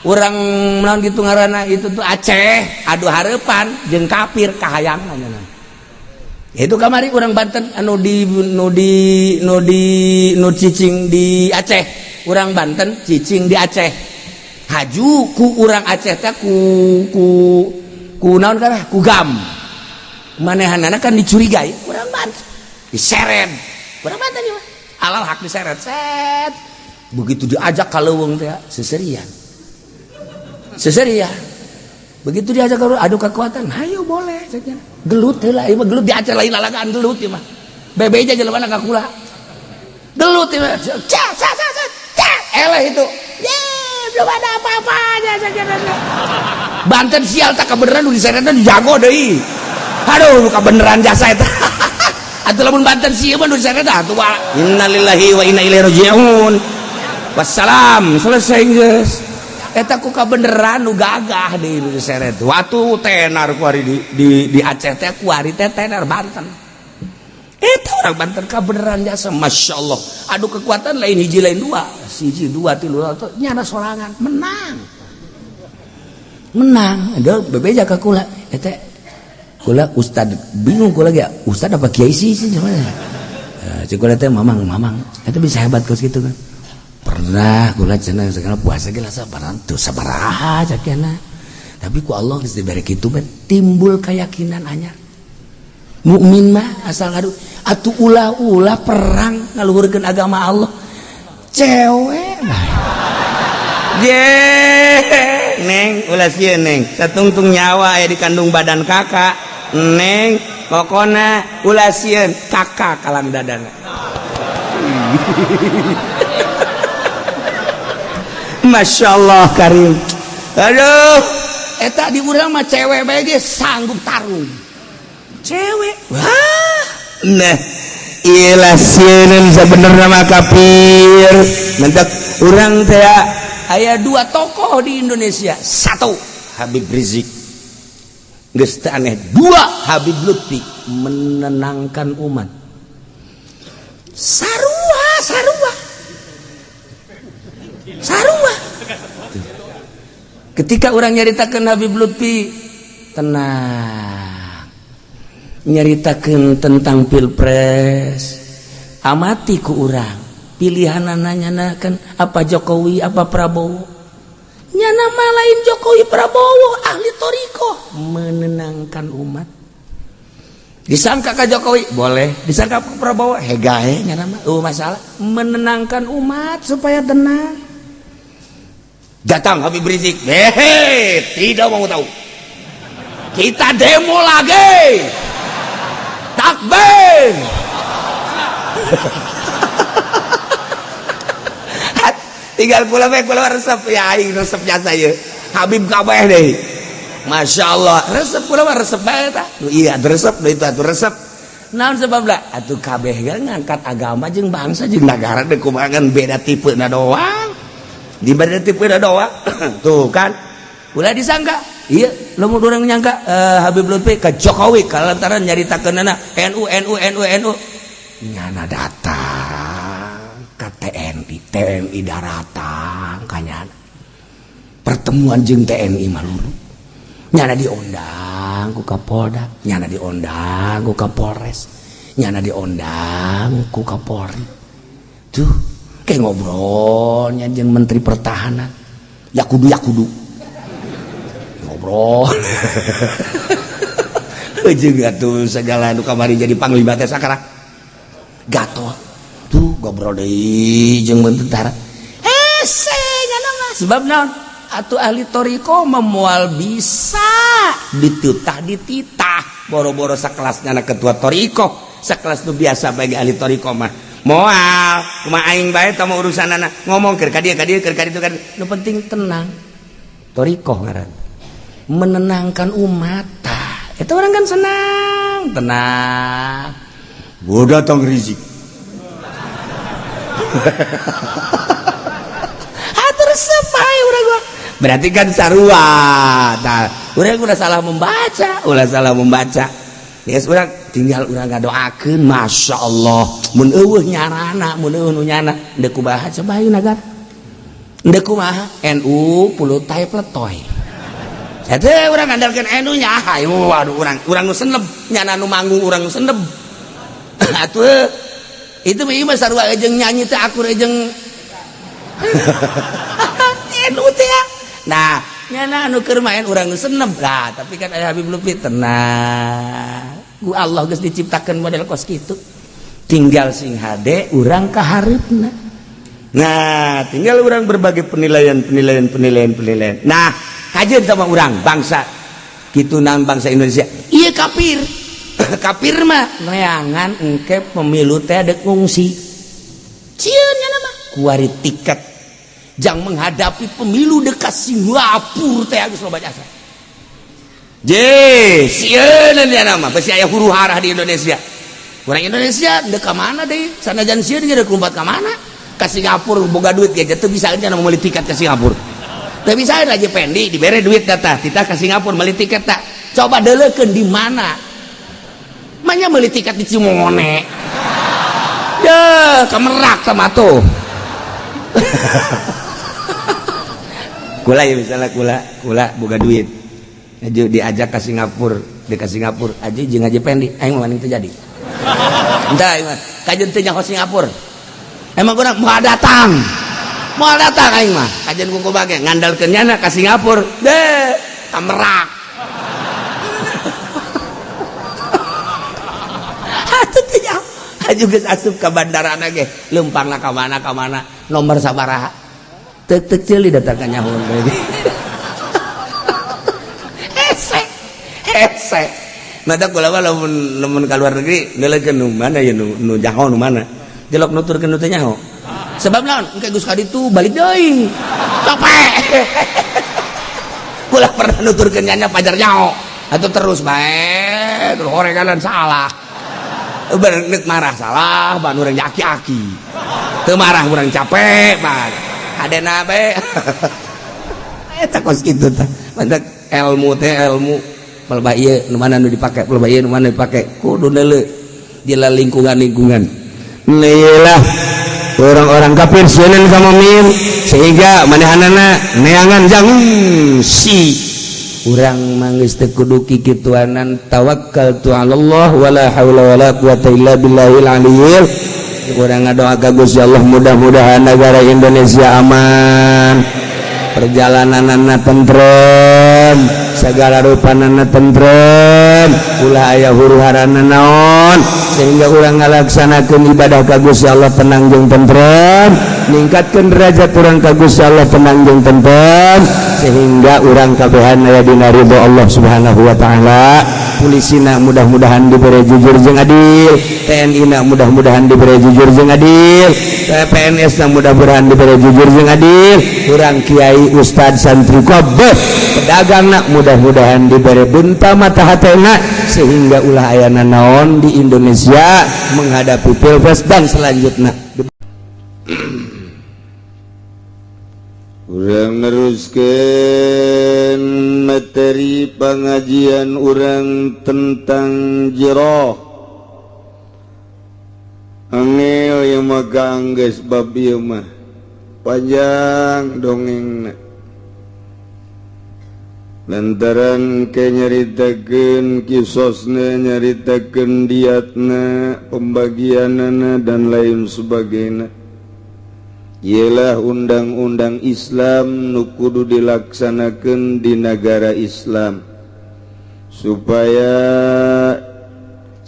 orang naon gitu ngaranna itu tuh Aceh, adu hareupan jeung kafir kahayang nya. Itu kamari orang Banten anu di nu di nu di nu cicing di Aceh, orang Banten cicing di Aceh. Haju ku urang Aceh teh ku ku ku naon kana ku gam. Manehanana kan dicurigai urang Banten. Diseret. Urang Banten ieu mah. Alal hak diseret. Set. Begitu diajak ka leuweung teh seserian. Seserian. Begitu diajak ke adu kekuatan, hayo boleh cenah. Gelut heula ieu mah, gelut di Aceh lain lalagaan gelut ieu mah. Bebe aja jelema ka kula. Gelut ieu mah. Cak cak cak cak. Eleh itu. Ye, belum ada apa-apanya saja. Banten sial tak kebeneran nu diseretna jago deui. Aduh, kebeneran jasa eta. Atuh lamun Banten sieun mah nu diseretna atuh innalillahi wa inna ilaihi raji'un. Wassalam, selesai geus. Eta ku kabeneran nu gagah di diseret. Waktu tenar kuari di Aceh teh, kuari teh tenar Banten. Eta orang Banten kabeneran jasa, Masya Allah. Aduh, kekuatan lain hiji, lain dua. Siji, dua, tilu, nyana sorangan menang. Menang. Aduh, bebeja ka kula. Eta kula ustad bingung kula ge, ustad apa kiai sih sih sebenarnya. Cek kula teh, "Mamang, mamang, eta bisa hebat kos gitu kan." Pernah kula cenah segala puasa ge sabaran tuh sabaraha cakena. Tapi ku Allah geus dibere kitu mah timbul keyakinan anyar. Mukmin mah asal ngadu atuh, ulah-ulah perang ngaluhurkeun agama Allah. Cewek bae. Je, Neng, ulah sieun, Neng. Satungtung nyawa aya di kandung badan kakak. Neng, pokona ulah sieun, kakak kalang dadana. Masya Allah Karim. Aduh, eta di urang mah cewek bae ge sanggup tarung. Cewek. Wah. Nah, ilah sieun sebenarnya mah kafir. Mentak urang teh aya dua tokoh di Indonesia. Satu, Habib Rizik. Geus teu aneh. Dua, Habib Lutfi menenangkan umat. Sarua, sarua. Sarua. Ketika orang nyaritakan Habib Lutfi tenang, nyaritakan tentang pilpres, amati ku urang pilihan nanya kan apa Jokowi apa Prabowo, nyana mah lain Jokowi Prabowo, ahli thoriqoh menenangkan umat. Disangka ke Jokowi boleh, disangka ke Prabowo hegae, nyana mah masalah menenangkan umat supaya tenang. Datang Habib Rizik, hehe, tidak mau tahu, kita demo lagi, takbir. Tinggal kula bae, kula resep ya, aing resep jasa ieu Habib kabeh deh. Masya Allah, resep kula mah, resep bae tah. Iya, resep itu atuh resep. Naon sebabna? Atuh kabeh ge ngangkat agama jeung bangsa jeung negara deui, kumaha beda tipe na doang, di beda tipe na doang tuh kan. Ulah disangka iya, lamun urang nyangka Habib Lutfi ke Jokowi kalantaran nyaritakeunana NU NU NU NU, nyana datang ke TNI, TNI daratang kanyana pertemuan jeung TNI malulu, nyana diundang ku Kapolda, nyana diundang ku Kapolres, nyana diundang ku Kapolri. Tuh kayak ngobrolnya jeung Menteri Pertahanan, ya kudu, ya kudu ngobrol jeung atuh segala nu kamari jadi panglima teh sakarang gatot tuh, ngobrol deui jeung tentara hese. Nyana mah sebab naon atuh, ahli thoriqoh memual bisa ditutah dititah, boro-boro sakelasnya anak ketua thoriqoh, sakelas nu biasa bagi ahli thoriqoh mah moal. Kumaha aing bae tah mah urusanana, ngomong keur ka dieu, ka dieu, keur ka ditu ka dieu. Nu penting tenang. Thoriqoh ngaran menenangkan umat. Tah itu orang kan senang, tenang. Gua datang Rizik. Atur resep urang gua. Berarti kan sarua. Tah, urang udah salah membaca, ulah salah membaca. Yes, urang tinggal urang ngadoakeun, Masya Allah. Mun eueuh nyarana, mun eueuh nu nyana, deuk kumaha coba ayeuna nagara? Deuk kumaha? NU pulutai pletoy. Eta urang ngandalkeun NU nya, hayu waduh, urang urang nu seneb, nyana nu manggung urang nu seneb. Atuh itu mah ieu mah sarua jeung nyanyi teh akur jeung NU teh. Nah, nyana anu keur main urang nu seneb lah, tapi kan aya Habib Lutfi tenang. Ku Allah geus diciptakeun model kos kitu. Tinggal sing hade urang ka hareupna. Nah, tinggal urang berbagai penilaian, penilaian, penilaian, penilaian. Nah, kajian sama urang bangsa gitu, naon bangsa Indonesia. Iya, kafir. Kafir mah neangan engke pemilu teh dek ngungsi. Cieun nya mah kuari tiket jang menghadapi pemilu dekat Singapura teh geus loba jasa. Je, sieun nya nama pasti aya huru hara di Indonesia. Orang Indonesia dek ka mana deui? Sanajan sieun ge dek lompat ka mana? Ka Singapura boga duit ge teu bisa nya meuli tiket ke Singapura. Teu bisa Haji Pendi dibere duit data kita ke Singapura beli tiket tak coba deleukeun di mana manya beli tiket di Cimone deh ke Merak sama tuh. Kula ya misalnya kula boga duit aja diajak ke Singapura, di ke Singapura aja jeung Haji Pendi aing mah teu jadi entah aing mah kajeun teu nyaho Singapura emang kurang mau datang aing mah kajeun ku bage ngandalkeun nyana ka Singapura deh ka Merak. Atuh teu nyaho aju geus asup ka bandara ge leumpangna ka mana nomor sabaraha teu teu ceuli datang ka nyaho deui. Hese hese mata kula mah lamun ka luar negeri neuleukeun nu mana ya nu nyaho nu mana jelok nuturkeun nu teu nyaho sebab naon engke geus ka ditu balik deui capek. Kula pernah nuturkeun nya pajar nyaho atuh terus bae terus horeganan salah bener marah salah ban urang aki-aki teu marah urang capek ban adena bae eta kos kitu tah mantak ilmu teh ilmu pelba ieu nu mana nu dipake pelba ieu nu mana dipake kudu neuleu di lingkungan-lingkungan lah orang-orang kafir sieun ka mukmin sehingga manehanana neangan jang si urang mah geus teu kudu kikituanan tawakkaltu 'alallah wala haula wala quwata illa billahil aliyyil. Urang ngadoa ka Gusti Allah mudah-mudahan negara Indonesia aman, perjalananana tentrem, segala rupanana tentrem, ulah aya huru-harana naon sehingga urang ngalaksanakeun ibadah ka Gusti Allah tenang jeung tentrem, ningkatkeun derajat urang ka Gusti Allah tenang jeung tentrem sehingga urang kabehan aya dina ridho Allah Subhanahu wa taala. Polisina mudah-mudahan diberi jujur jeung adil, TNI na mudah-mudahan diberi jujur jeung adil, PNS na mudah-mudahan diberi jujur jeung adil, urang kiai ustad santri kabeh pedagang na mudah-mudahan diberi bunta mata hatena sehingga ulah ayana naon di Indonesia menghadapi pilpres dan selanjutnya. Urang neruskeun materi pengajian urang tentang jiroh. Angel yang magang geus bab ieu mah panjang dongengna. Lantaran ke nyaritakeun kisosna, nyaritakeun diatna, pembagianana dan lain sebagainya. Ialah undang-undang Islam nu kudu dilaksanakeun di negara Islam supaya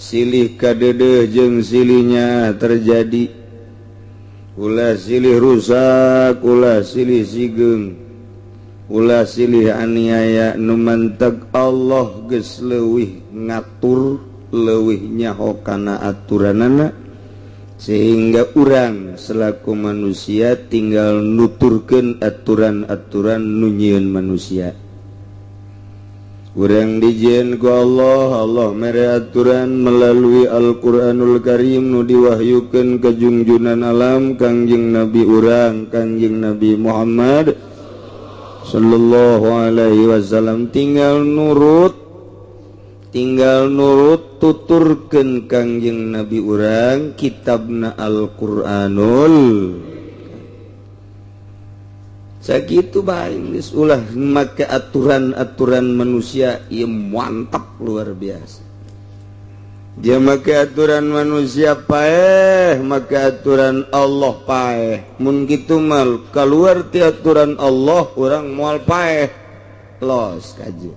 silih kadedeh jeung silihnya terjadi, ulah silih rusak, ulah silih sigeung, ulah silih aniaya. Nu manteg Allah geus leuwih ngatur, leuwih nyaho kana aturanana sehingga urang selaku manusia tinggal nuturkeun aturan-aturan nu nyieun manusia. Urang dijieun ku Allah, Allah mere aturan melalui Al-Qur'anul Karim nu diwahyukeun ka jungjunan alam Kangjeng Nabi urang, Kangjeng Nabi Muhammad sallallahu alaihi wasallam. Tinggal nurut tuturkeun Kangjeng Nabi urang kitabna Al-Qur'anul. Sakitu bae geus ulah make aturan-aturan manusia ieu mantap luar biasa. Dia make aturan manusia paeh, make aturan Allah paeh. Mun kitu mah kaluar ti aturan Allah urang moal paeh. Los kaji.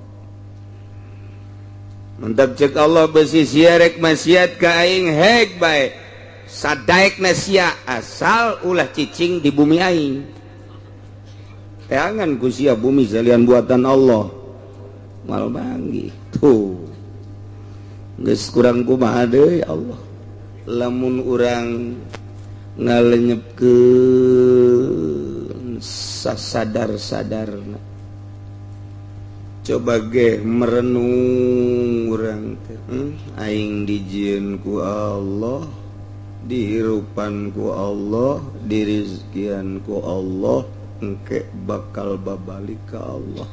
Mantap cek Allah besi sia rek maksiat ka aing hek bae. Sadaekna sia asal ulah cicing di bumi aing. Teangan ku sia bumi salian buatan Allah. Mal banggi tuh. Geus kurang kumaha deui Allah. Lamun urang ngalenyepkeun sasadar-sadarna. Coba ge merenung urang teh, aing dijieun ku Allah, dihirupan ku Allah, dirizkian ku Allah. Engke bakal babalik ka Allah,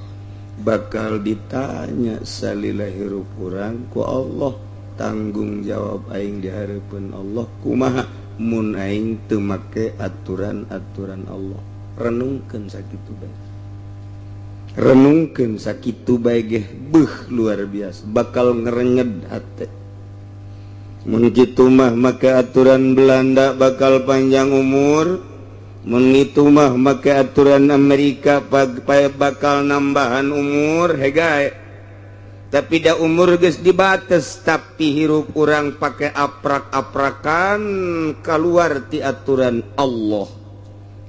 bakal ditanya salila hirup urang ku Allah. Tanggung jawab aing di hareupeun Allah kumaha mun aing teu make aturan-aturan Allah. Renungkeun sakitu bae, renungkeun sakitu bae geh, beuh luar biasa, bakal ngerenyed hate. Mun kitu mah make aturan Belanda bakal panjang umur, mun kitu mah make aturan Amerika bakal nambahan umur. Hegae, tapi da umur geus dibates, tapi hirup urang pake aprak-aprakan keluar ti aturan Allah.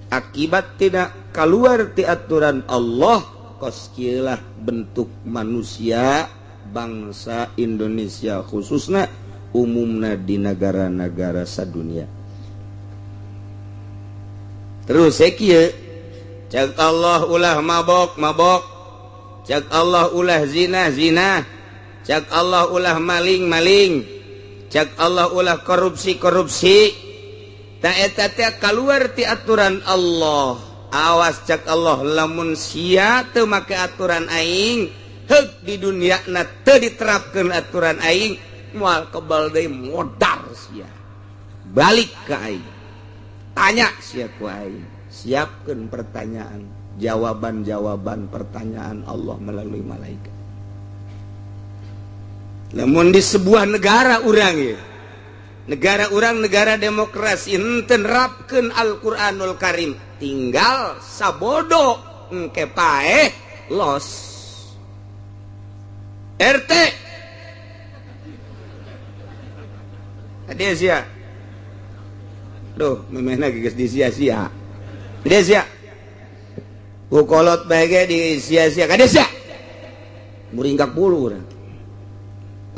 Akibat tidak keluar ti aturan Allah, kos kieu lah bentuk manusia bangsa Indonesia, khususnya umumna di negara-negara sadunia. Terus kieu, cek Allah ulah mabok, mabok. Cek Allah ulah zina, zina. Cek Allah ulah maling, maling. Cek Allah ulah korupsi, korupsi. Tak eta teh keluar ti aturan Allah. Awas, cek Allah, lamun sia teu make aturan aing, heuk di dunia na teu diterapkeun aturan aing, moal kebal deui, modar sia. Balik ke aing, tanya sia ku aing. Siapkeun pertanyaan, jawaban-jawaban pertanyaan Allah melalui malaikat. Namun di sebuah negara urang ya, negara urang negara demokrasi, henteu nerapkeun Al-Qur'anul Karim, tinggal sabodo engke paeh los. RT sia. Duh, memehna geus disia-sia. Dia sia. Ku kolot bae ge disia-sia. Kade sia. Muringkak bulu urang.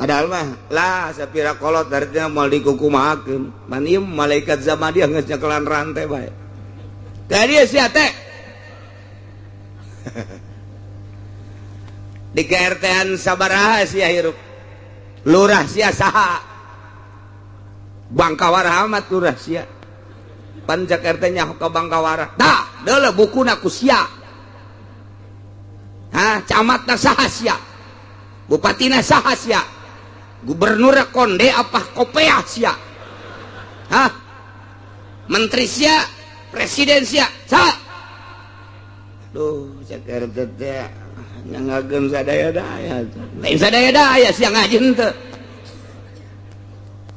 Padahal mah lah sapira kolot artinya moal dikukumahakeun. Man ieu malaikat zaman dia geus nyekelan rantai bae. Kade sia teh. Di KRT-an sabaraha sia hirup? Lurah sia saha? Bangkawara amat lurah sia. Panjak RT nya ka Bangkawara. Tah, deuleu bukuna ku sia. Hah, camatna saha sia? Bupatina saha sia? Gubernur konde apa kopeah sia? Hah? Menteri sia, presiden sia, saha? Duh, cek RT teh ngagem sadaya-daya. Lain sadaya-daya sia ngaji henteu.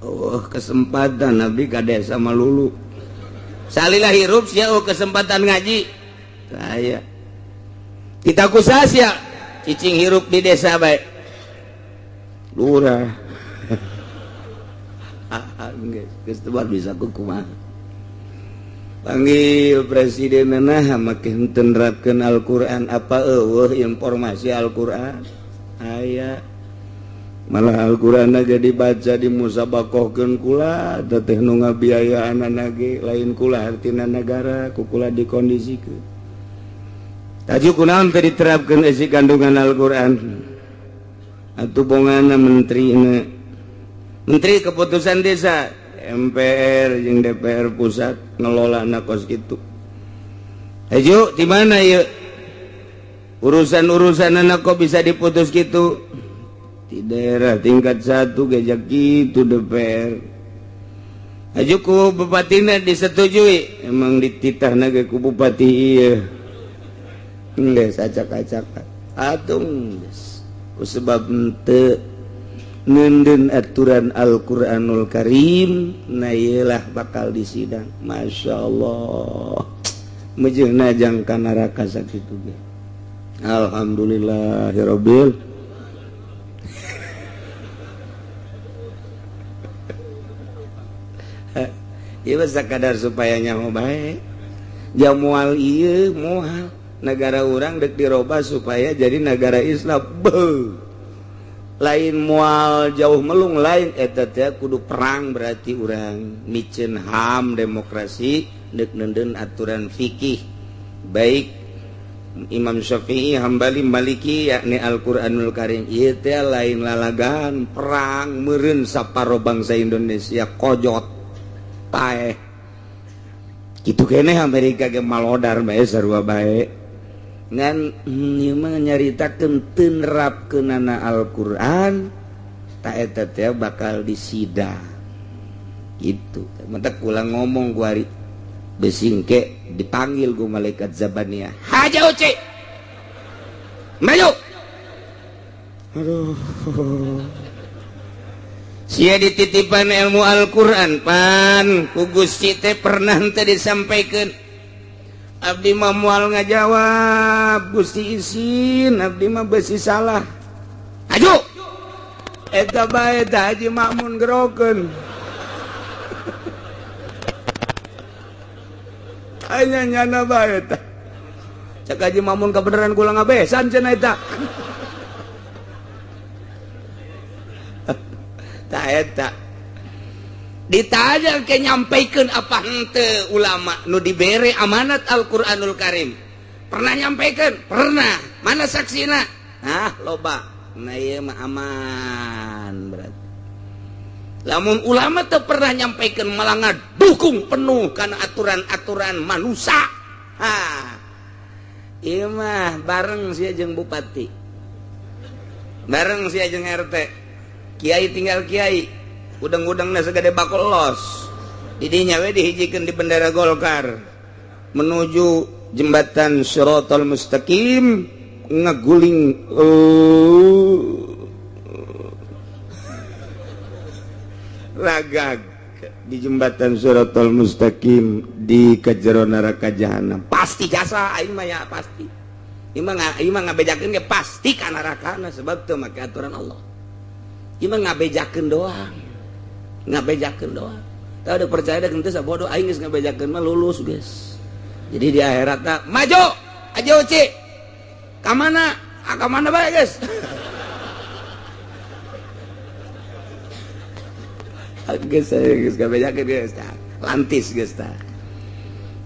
Oh, kesempatan Nabi ka desa malulu. Salilah hirup sia, oh kesempatan ngaji. Saya. Kita kusaha sia cicing hirup di desa bae. Lurah. Geus teu bisa kumaha. Panggil presiden, nah make henteu nerapkeun Al-Qur'an, apa eueuh informasi Al-Qur'an? Aya. Malah Al-Qur'an aja dibaca di musabakohkeun kula teh nu ngabiayaan ge lain kula, artina negara ku kula dikondisikeun. Taju kunaon teu diterapkeun isi kandungan Al-Qur'an? Atuh bongana menteri, menteri keputusan desa, MPR jeung DPR pusat ngelola na kos kitu. Hayu di mana ieu? Urusan-urusan anak kok bisa diputus gitu? Di daerah tingkat satu gejak gitu DPR. Aju ku bupatina disetujui, emang dititah ge ku bupati ieu. Geus acak-acakan. Atung geus. Ku sebab henteu nenden aturan Al-Qur'anul Karim, nah ieulah bakal disidang. Masya Allah. Mejeuhna jang ka neraka sakitu ge. Alhamdulillahirabbil. Ieu sakadar supaya nyaho bae. Jamual ieu moal negara urang dek dirobah supaya jadi negara Islam. Beuh. Lain moal jauh melung lain eta teh kudu perang, berarti urang miceun HAM demokrasi dek nenden aturan fikih baik Imam Syafi'i, Hambali, Maliki, yakni Al-Qur'anul Karim. Ieu teh lain lalagan perang meureun saparo bangsa Indonesia kojot paeh. Kitu keneh Amerika ge malodar bae sarua bae. Ngan ieu mah nyaritakeun teu nerapkeunana Al-Qur'an ta eta teh bakal disidang. Gitu. Mentak ulang ngomong ku ari besingke dipanggil ku malaikat Zabaniyah. Haja uci. Maju. Aduh. Sia dititipan ilmu Al-Qur'an pan ku Gusti teh pernah teu disampaikeun. Abdi mah moal ngajawab, Gusti isin, abdi mah besi salah. Aju. Eta bae tah Haji Makmun gerokeun. Anya nyana bae tah. Cak Haji Makmun kabeneran kula ngabesan cenah eta. Eta ditanya ke nyampaikan apa henteu ulama nu dibere amanat Al-Qur'anul Karim pernah nyampaikan pernah mana saksina nah loba nah ieu mah aman berarti lamun ulama teu pernah nyampaikan malah ngadukung penuh kana aturan-aturan manusia ha ieu mah bareng sia jeung bupati bareng sia jeung RT kiai tinggal kiai udang-udangna segede bakul los didinya we dihijikeun di bendera Golkar menuju jembatan Shiratal Mustaqim ngaguling ragag di jembatan Shiratal Mustaqim di kajero neraka jahanam pasti jasa aing mah ya pasti ieu mah ngabejakeun ge pasti ka nerakana sebab teu make aturan Allah. Ieu mah ngabejakeun doang. Ngabejakeun doang. Tah udah percaya da henteu sabodo aing geus ngabejakeun mah lulus geus. Jadi di akhirat tah maju aja uci. Ka mana? Ah ka mana bae geus. Geus geus ngabejakeun geus tah. Lantis geus tah.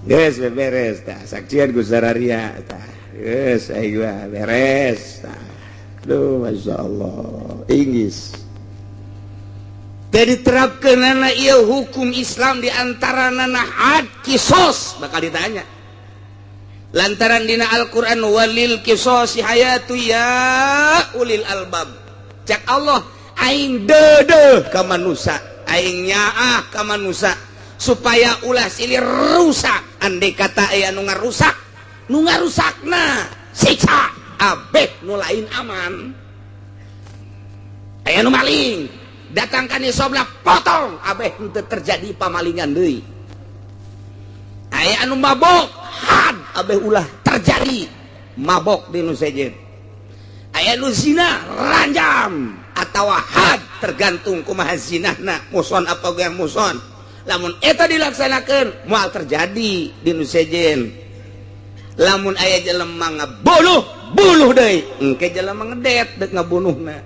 Geus beres tah. Saksian ku sararia tah. Geus aing mah beres tah. Aduh, Masya Allah. Inggris. Jadi terapkan nana iya hukum Islam di antara nana had kisos bakal ditanya. Lantaran dina Al-Quran walil kisosi hayatu ya ulil albab. Cak Allah aing deudeuh ka manusia, aing nyaah ka manusia supaya ulah silih rusak. Andai kata aya nu ngarusak, nu ngarusakna siksa. Abeh nu lain aman. Aya nu maling datangkan isobna potong abeh henteu terjadi pamalingan deui. Aya anu mabok had abeh ulah terjadi mabok di nu sejen. Aya nu zina ranjam atawa had tergantung kumaha zinahna muson apa ge muson. Lamun eta dilaksanakeun moal terjadi di nu sejen. Lamun aya jelema ngabunuh bunuh deui engke jelema ngedet deuk ngabunuhna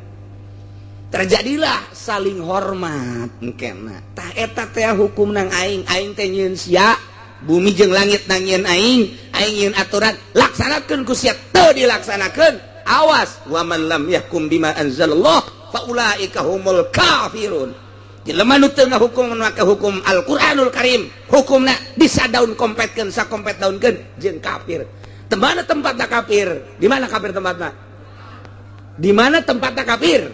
terjadilah saling hormat engkena tah eta teh hukum nang aing aing teh nyieun sia bumi jeung langit nang nyieun aing aing nyieun aturan laksanakeun ku sia teu dilaksanakeun awas wa man lam yahkum bima anzalallah fa ulaika humul kafirun. Jelema nu teu ngahukum make hukum Al-Qur'anul Karim hukumna disadaun kompetkeun sakompet daunkeun jeung kafir. Di mana tempatnya kafir? Di mana kafir tempatnya? Di mana tempatnya kafir?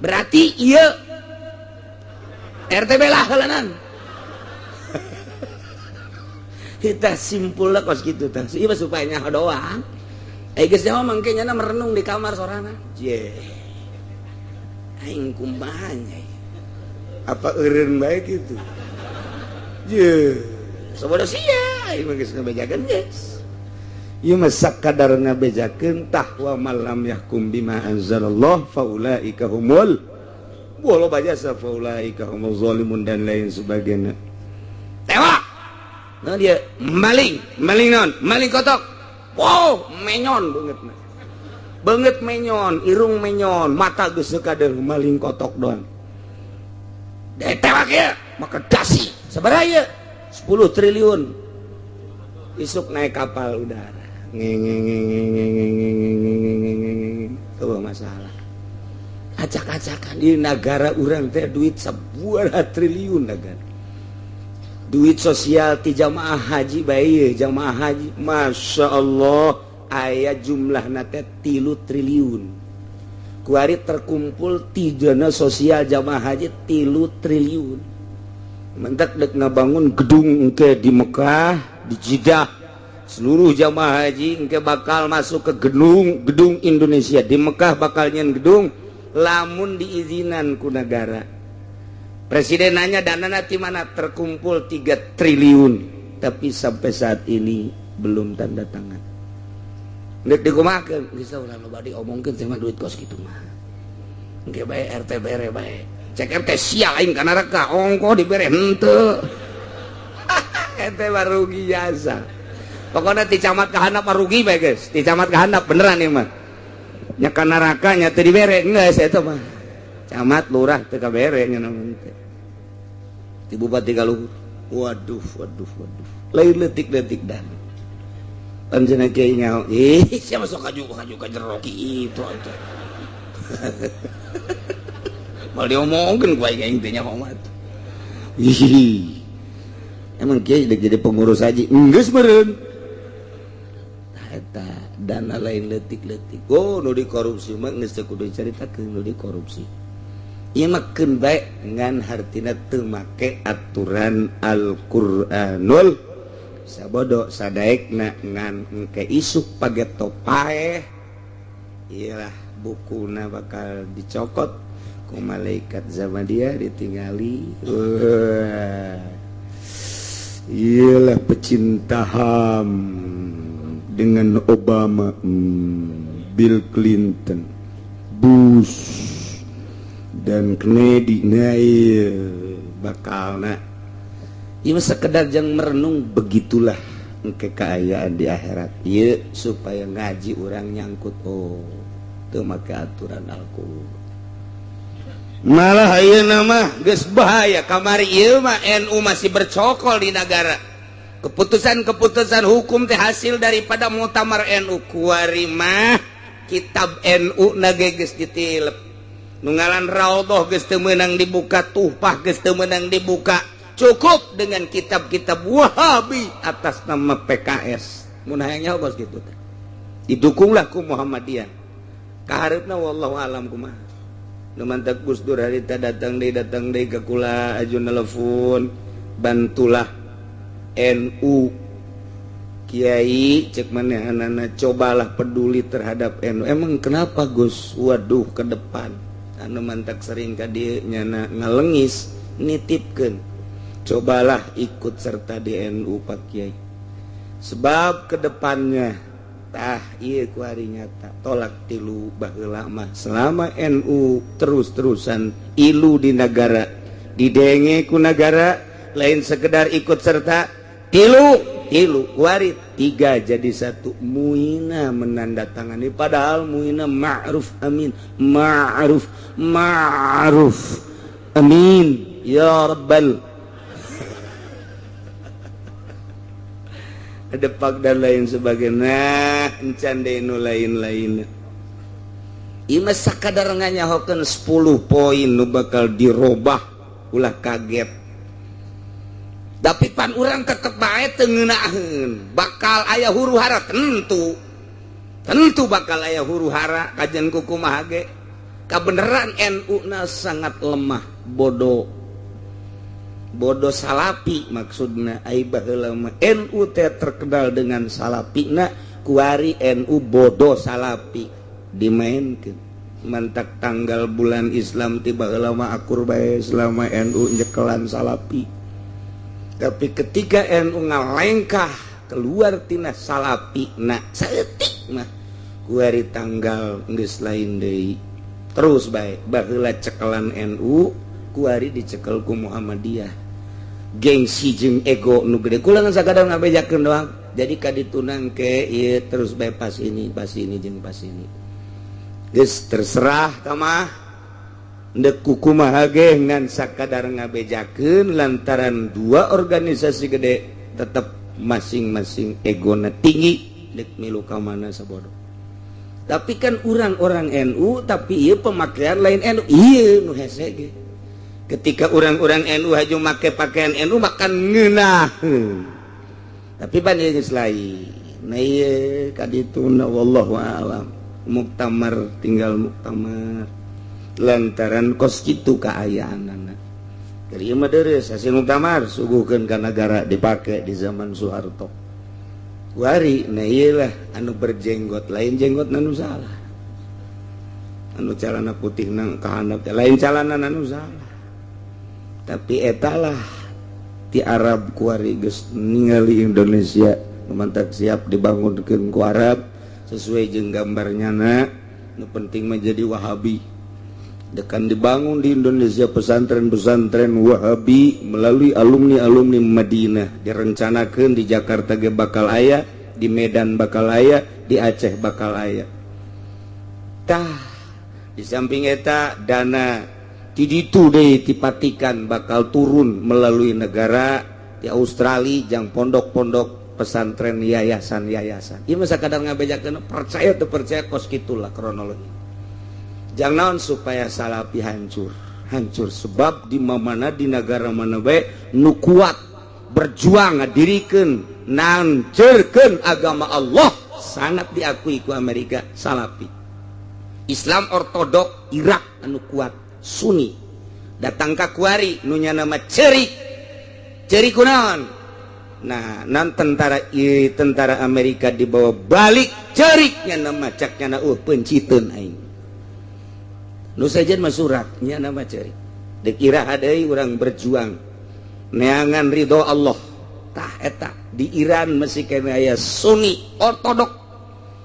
Berarti iya RTB lah helanan. Kita simpul lah kos gitu tah. Ieu supaya nyaho doang. Geus nyaho mangke nyana merenung di kamar sorangan. Je. Aing kumaha nya? Apa eureun bae kitu? Je. Sabodo sia aing mah geus ngabejakeun geus. Ieu mah sakadar ngabejakeun tah wa malam yahkum bima anzalallah faulaika humul walau bajasa faulaika humul zalimun dan lain sebagainya. Tewak. Nah dia maling, maling non, maling kotok. Wow, menyon banget. Banget menyon, irung menyon, mata geus sekader maling kotok doang. Tewak ya, maka dasi. Sabaraha ieu? 10 triliun. Isuk naik kapal udara. Tuh masalah. Acak-acakan di negara urang teh duit sebuah triliun negara. Duit sosial ti jamaah haji bae, jamaah haji Masya Allah aya jumlahna teh 3 triliun. Kuari terkumpul ti dana sosial jamaah haji 3 triliun. Mentak dek ngabangun gedung engke di Mekah, di Jeddah. Seluruh jamaah haji engke bakal masuk ke gedung gedung Indonesia di Mekah, bakal nyen gedung lamun diizinan ku negara. Presiden nanya dana nanti mana, terkumpul 3 triliun, tapi sampai saat ini belum tanda tangan. Dek dikumakeun geus ulah loba diomongkeun teh mah, duit kos kitu mah. Engke bae RT bere bae. Cek RT sia aing ka neraka ongko dibere henteu. Ente mah rugi jasa. Pokoknya ti camat ka handap mah rugi bae geus. Ti camat ka handap beneran ieu mah. Nya ka neraka nya teu dibere geus eta mah. Camat lurah teu kabere nya naon teh. Ti bupati ka luhur. Waduh, waduh, waduh. Lain leutik-leutik dan. Panjenengan kiai nyaho, ih siapa sok kaju kaju ka jero kitu atuh. Mal diomongkeun ku aing, aing teh nyaho mah. Ih. Emang kiai dek jadi pengurus haji? Geus meureun. Tah eta dana lain leutik-leutik. Oh, nu dikorupsi mah geus teu kudu dicaritakeun nu dikorupsi. Ieu mah keun bae ngan hartina teu make aturan Al-Qur'anul sabodo sadaekna ngan engke isuk pageto paeh iyalah bukuna bakal dicokot ku malaikat zaman dia ditingali. Wah, iyalah pecinta HAM dengan Obama, Bill Clinton, Bush dan Kennedy. Nah iya bakal nah ieu sekedar jang merenung begitulah engke keayaan di akhirat ieu supaya ngaji orang nyangkut, oh teu make aturan Al-Qur'an. Malah ayeuna mah geus bahaya kamari ieu mah NU masih bercokol di negara. Keputusan-keputusan hukum teh hasil daripada muktamar NU. Kuari mah kitab NU na ge geus ditilep. Nu ngaran Raudhah geus teu meunang dibuka, Tuhfah geus teu meunang dibuka. Cukup dengan kitab-kitab Wahabi atas nama PKS. Mun hayang nyaho bos kitu teh. Didukunglah ku Muhammadiyah. Kahareupna wallahu alam kumaha. Nu mantak Gus Dur harita datang deui ka kula aju nelpon, bantulah NU. Kiai cek manehanana cobalah peduli terhadap NU. Emang kenapa Gus? Waduh ke depan anu mantak sering ka dieu nyana ngalengis nitipkeun. Cobalah ikut serta di NU Pak Kiai. Sebab kedepannya tah ieu ku hari nyata tolak tilu baheula mah selama NU terus-terusan ilu di negara didenge ku negara lain sekedar ikut serta tilu tilu kuari tiga jadi satu Muina menandatangani, padahal Muina Ma'ruf Amin, Ma'ruf Ma'ruf Amin ya Rabbal depak dan lain sebagainya. Nah encan deui nu lain-lain ieu mah sakadar nganyahokeun 10 poin nu bakal dirobah, ulah kaget. Tapi pan urang tetep bae teu ngeunaheun bakal aya huru hara, tentu tentu bakal aya huru hara kajian kumaha ge. Kabeneran NU na sangat lemah, bodoh bodoh salapi maksudna. Ai baheula mah NU teh terkenal dengan salapina, kuari NU bodoh salapi dimainkeun. Mantak tanggal bulan Islam ti baheula mah akur bae selama NU nyekelan salapi. Tapi ketika NU ngalengkah keluar tina salapi na saeutik mah kuari tanggal geus lain deui. Terus bae baheula cekelan NU kuari dicekel ku Muhammadiyah. Gengsi jeung ego nu gede kula ngan sakadar ngabejakeun doang. Jadi kaditu ke ieu terus bae pas ini jeung pas ini geus terserah ka mah ndek kumaha ge ngan sakadar ngabejakeun lantaran dua organisasi gede tetep masing-masing egona tinggi dek milu ka mana sabodo. Tapi kan orang-orang NU tapi ieu pemakaian lain NU ieu nu hese ge. Ketika orang-orang NU haju make pakaian NU makan ngeunah, tapi pan ieu geus lain. Nah, ieu kadituna, wallahu a'lam. Muktamar tinggal muktamar lantaran kos kitu kaayaanana. Dari ieu mah deres hasil muktamar suguhkeun ka negara, dipake di zaman Soeharto wari. Nah, ieu lah anu berjenggot, lain jenggot anu salah, anu calana putih nang kahandap lain calana anu salah, tapi etalah di Arab kuari geus ningali Indonesia mantap, siap dibangunkeun ku Arab sesuai jeung gambarnya. Na nu penting menjadi Wahabi, dekan dibangun di Indonesia pesantren-pesantren Wahabi melalui alumni-alumni Madinah. Direncanakan di Jakarta ge bakal aya, di Medan bakal aya, di Aceh bakal aya. Tah, di samping eta dana ti ditu deui dipatikan bakal turun melalui negara di Australia jang pondok-pondok pesantren, yayasan-yayasan. Ieu mah sakadar ngabejakeun, percaya teu percaya, kos kitulah kronologi. Jang naon? Supaya Salafi hancur, hancur. Sebab di mana, di negara mana bae nu kuat berjuang ngadirikeun, nancerkeun agama Allah, sangat diakui ku Amerika Salafi. Islam ortodok Irak anu kuat Sunni datang ka kuari nu nama cerik cerik kunaon. Nah, nan tentara i, tentara Amerika dibawa balik ceriknya nama caknya na penciteun aing nu sejen mah suratnya nama cerik dek iraha deui urang berjuang neangan ridho Allah. Tah, eta di Iran masih kene aya Sunni ortodok.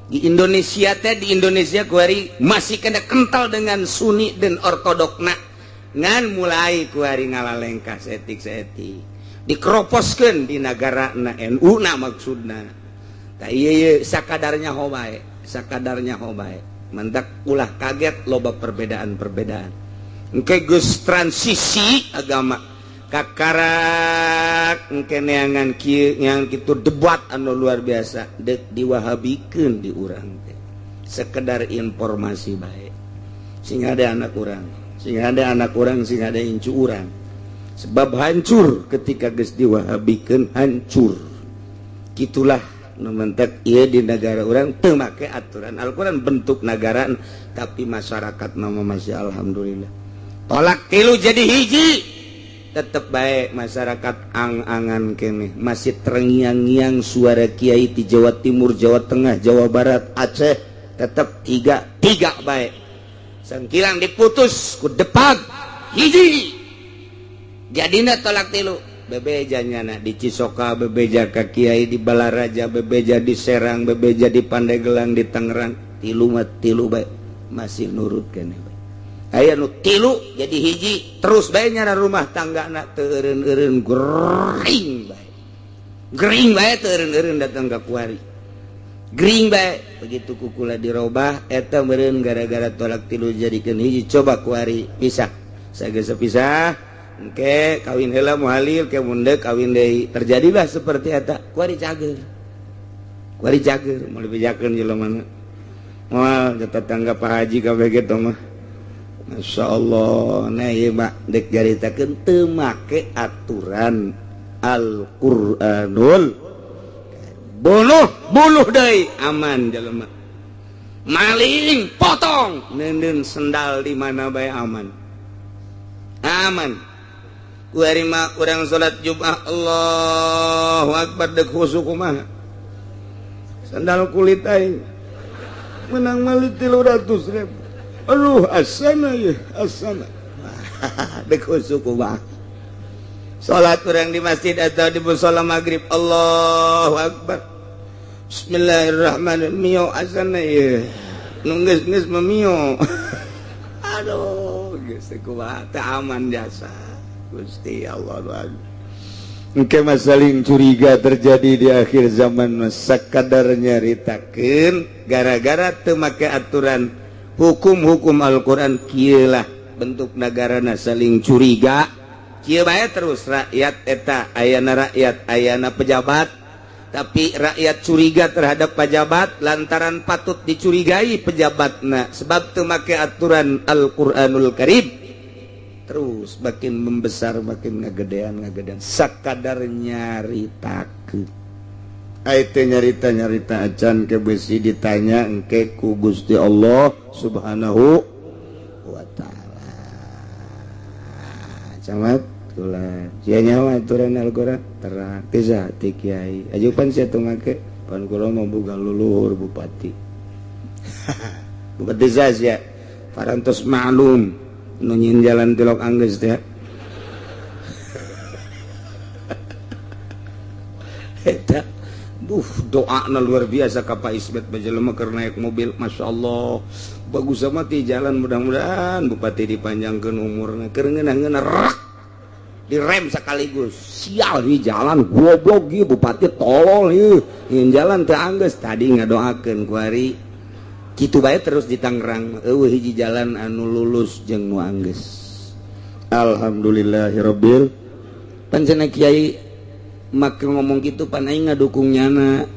Di Indonesia teh, di Indonesia kuari masih kena kental dengan Sunni dan ortodokna, ngan mulai kuari ngalalengkah setik-setik, dikeroposkeun di negara na NU na maksudna. Tah, ieu ieu sakadarnya bae, sakadarnya bae. Mendak ulah kaget loba perbedaan-perbedaan. Engke geus transisi agama kakarak, engke neangan kieu neangan kitu, debat anu luar biasa dek diwahabikeun di urang teh. Sekedar informasi bae, sing ada anak urang, sing ada anak urang, sing ada incu urang. Sebab hancur ketika geus diwahabikeun, hancur. Gitulah nu mentek ieu di negara urang teu make aturan Al-Qur'an bentuk negara, tapi masyarakat nama masih alhamdulillah. Tolak tilu jadi hiji tetep baik, masyarakat ang-angan kene masih terngiang-ngiang suara kiai di Jawa Timur, Jawa Tengah, Jawa Barat, Aceh, tetep tiga tiga baik. Sangkilang diputus ku depan hiji, jadina tolak tilu. Bebeja nyana di Cisoka, bebeja ka kiai di Balaraja, bebeja di Serang, bebeja di Pandeglang, di Tangerang, tilu mah tilu bae, masih nurut kene bae. Aya nu tilu jadi hiji terus bae nyana, rumah tangga na teu eureun-eureun, gering bae, gering bae, teu eureun-eureun datang ka kuari, gering bae. Begitu kukula dirobah eta meureun gara-gara tolak tilu jadikeun hiji. Coba kuari pisah, sageus pisah engke kawin heula muhalil ke mundek kawin deui, terjadilah seperti eta. Kuari cager, kuari cager, mau dibejakeun jelema mana moal tetangga Pak Haji kabeh gitu mah. Masya Allah. Nah, ieu mah dek caritakeun teu make aturan Al-Qur'anul. Bunuh, bunuh deui, aman jelema. Maling potong, neundeun sendal di mana bae aman, aman. Kuari mah urang salat Jumat, Allahu Akbar, dek khusuk kumaha sandal kulit aing menang meuli 300.000. Aduh, asana ya, asana dek khusuk kumaha. Salat urang di masjid atau di musala maghrib, Allahu Akbar, Bismillahirrahmanirrahim, mio asana ya, nu geus geus memio. Aduh, geus kumaha teh aman jasa Gusti Allah. Engke saling curiga terjadi di akhir zaman. Sakadar nyaritakeun gara-gara teu make aturan hukum-hukum Al-Qur'an, kieu lah bentuk negarana, saling curiga kieu bae terus rakyat eta. Ayana rakyat, ayana pejabat, tapi rakyat curiga terhadap pejabat lantaran patut dicurigai pejabatna sebab teu make aturan Al-Qur'anul Karim. Terus makin membesar, makin ngagedean ngagedean sakadar nyaritakeun. Ai teu nyarita nyarita acan ke besi ditanya engke ku Gusti Allah Subhanahu wa taala. Camat kula sia nyawa aturan Al-Qur'an terang teu ti kiai ajupan sia teu make pan kula mah boga luluhur bupati. Bupati sia parantos maklum nu nyieun jalan tilok anggeus teh. Eta duh doana luar biasa ka Pak Ismet bajelema keur naik mobil, Masya Allah bagus sama ti jalan, mudah-mudahan bupati dipanjangkeun umurna keur ngeunah-ngeunah rak direm sekaligus sial di jalan goblok ieu bupati tolol ieu nyieun jalan teu anggeus tadi ngadoakeun kuari kitu bae terus di Tangerang eueuh hiji jalan anu lulus jeung nu anggeus. Alhamdulillahirabbil pancena kiai make ngomong gitu pan aing ngadukung nyana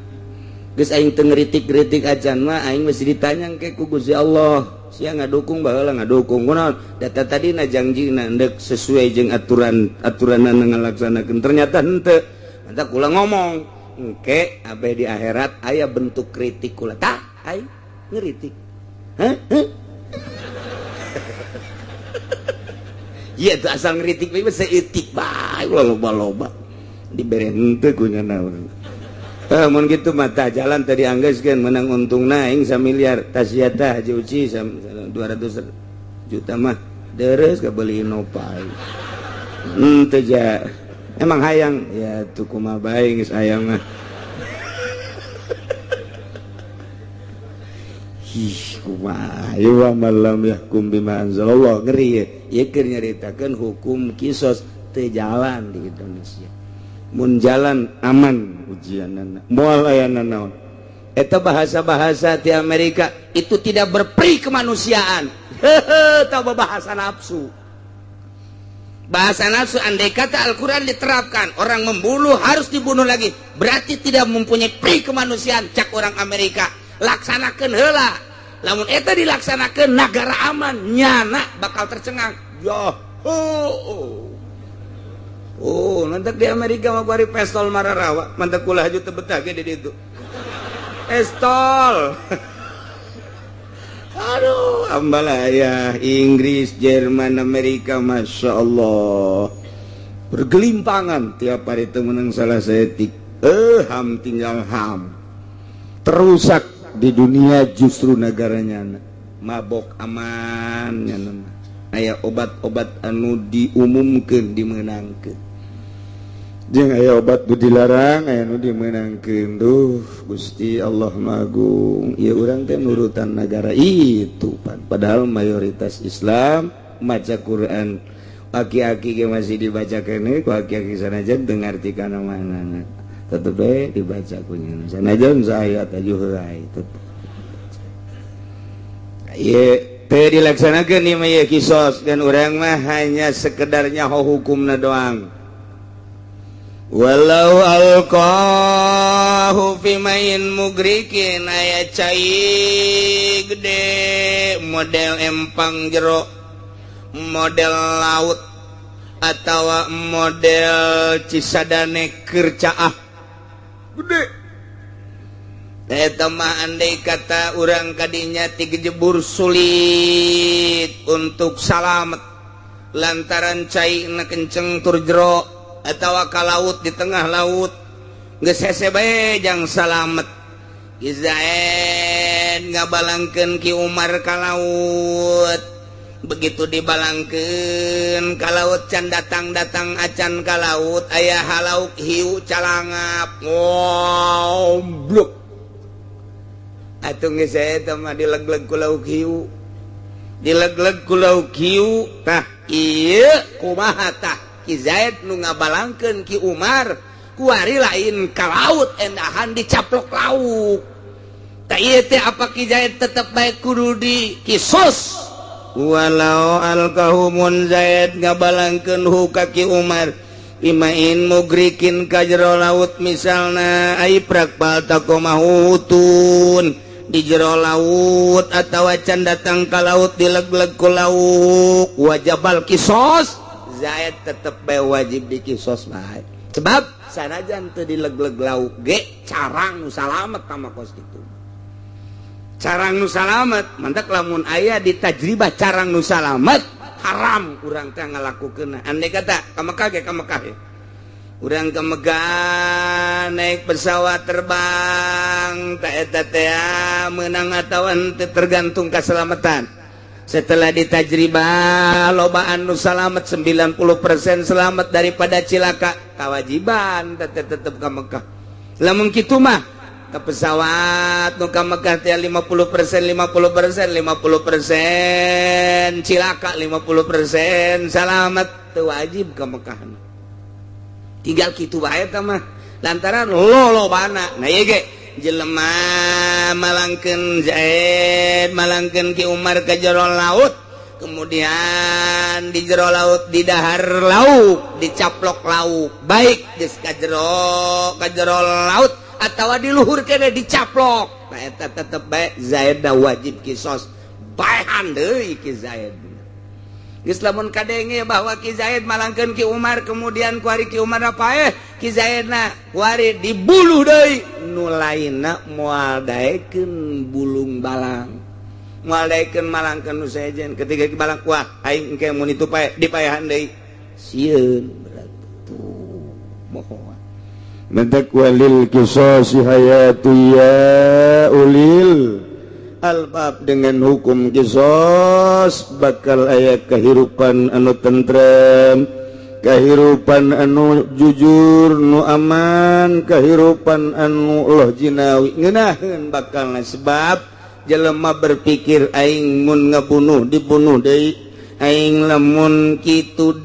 geus aing teu ngeritik-ngeritik acan mah aing mesti ditanya engke ku Gusti Allah sia ngadukung baheula ngadukung kunaon data tadi na jangjina endek sesuai jeung aturan aturanna ngalaksanakeun ternyata henteu mantap kula ngomong engke abeh di akhirat aya bentuk kritik kula tah aing ngeritik hah ieu teh asal ngeritik bae saeutik bae loba-loba dibere henteu ku naon. Mun kitu mah tah jalan tadi anggeuskeun menang untungna aing samiliar tas sia tah Haji Uci 200 juta mah deres kabeuli Innova. Henteu ja. Emang hayang ya tuh kumaha bae geus hayang mah. Ih kumaha ieu malam yahkum bima anzalallah ngeri ye. Ieu keur nyaritakeun hukum kisos teu jalan di Indonesia. Mun jalan aman ujianana moal aya nanaon eta bahasa-bahasa di Amerika itu tidak berperi kemanusiaan. Hehe tah bahasa nafsu. Bahasa nafsu andai kata Al-Qur'an diterapkan orang membunuh harus dibunuh lagi berarti tidak mempunyai peri kemanusiaan cak orang Amerika. Laksanakeun heula lamun eta dilaksanakeun nagara aman nyana bakal tercengang. Ya oh. Oh, nanti di Amerika mah kuari pestol mararawa, mantak kula haju teu betah ge di ditu. Pestol. Aduh, ambalaya Inggris, Jerman, Amerika, Masya Allah. Bergelimpangan tiap hari itu menang salah seetik. Ham tinggal ham. Terusak di dunia justru negaranya mabok aman nya. Aya obat-obat anu diumumkeun dimeunangkeun. Jeung aya obat nu dilarang aya nu dimeunangkeun. Duh Gusti Allah Magung ieu urang teh nurutan nagara itu pan padahal mayoritas Islam maca Quran aki-aki ge masih dibaca keneh ku aki-aki sanajan teu ngarti kana manana tetep we dibaca ku nya sanajan saayat aju heulai tetep ieu teu dilaksanakeun ieu mah ieu kisos dan urang mah hanya sekedar nyaho hukumna doang. Walau alqahu fi main mugrikin aya cai gede model empang jero model laut atawa model Cisadane kercaah gede eta mah andai kata urang kadinya tigejebur sulit untuk salamet lantaran cai na kenceng tur jero atawa ka laut di tengah laut geus hese bae jang salamet. Izaen ngabalangkeun Ki Umar ka laut begitu dibalangkeun ka laut can datang-datang acan ka laut aya halauk hiu calangap ngombluk atuh geus eta mah dilegleg ku lauk hiu dilegleg ku lauk hiu tah ieu kumaha tah Ki Zaid nu ngabalangkeun Ki Umar kuari lain ka laut endahan dicaplok lauk tah ieu teh apa Ki Zaid tetep bae kudu di kisos walau alqahu mun Zaid ngabalangkeun hu ka Ki Umar imain mugrikin ka jero laut misalna ai prak baltaqomahutun Di jero laut atau can datang ke laut, dileg-leg ku lauk, wajabal kisos. Zaid tetep bae wajib dikisos bae, sebab sanajan teu dileg-leg lauk ge carang nu salamet tama kos kitu, carang nu salamet. Mantak lamun aya di tajribah carang nu salamet, haram urang teh ngalakukeun. Andai kata ka Mekah ge, ka Mekah ya. Urang ke Mekah naik pesawat terbang, tak eta teh menang atau henteu tergantung keselamatan. Setelah ditajribah lobaan nu salamet, 90% selamat daripada cilaka, kewajiban tetep tetep ke Mekah. Lamun kitu mah ke pesawat nu ka Mekah teh 50%, 50%, 50% cilaka, 50% selamat, teu wajib ke Mekah. Tinggal kitu bae eta mah lantaran lolobana. Nah, ieu ge jelema malangkeun Zaid, malangkeun Ki Umar ke jero laut, kemudian di jero laut di dahar lauk, dicaplok lauk, baik geus ka jero laut atawa di luhur kene dicaplok. Nah, eta tetep bae Zaid wajib kisos, baehan deui Ki Zaid. Geus lamun kadenge bahwa Ki Zaid malangkeun Ki Umar, kemudian kuari Ki Umar paeh, Ki Zaidna kuari dibuluh deui, nu lainna moal daekeun bulung balang, moal daekeun malangkeun nu sejen. Ketika ki balang, wah, aing engke mun itu paeh, dipaehan deui, sieun berarti tuh moal. Mentak walil qisasi hayatu ya ulil albab. Dengan hukum kisos bakal aya kehidupan anu tentrem, kehidupan anu jujur, nu aman, kehidupan anu loh jinawi ngeunaheun bakal, sebab jelema berpikir aing mun ngabunuh dibunuh deui, aing lamun kitu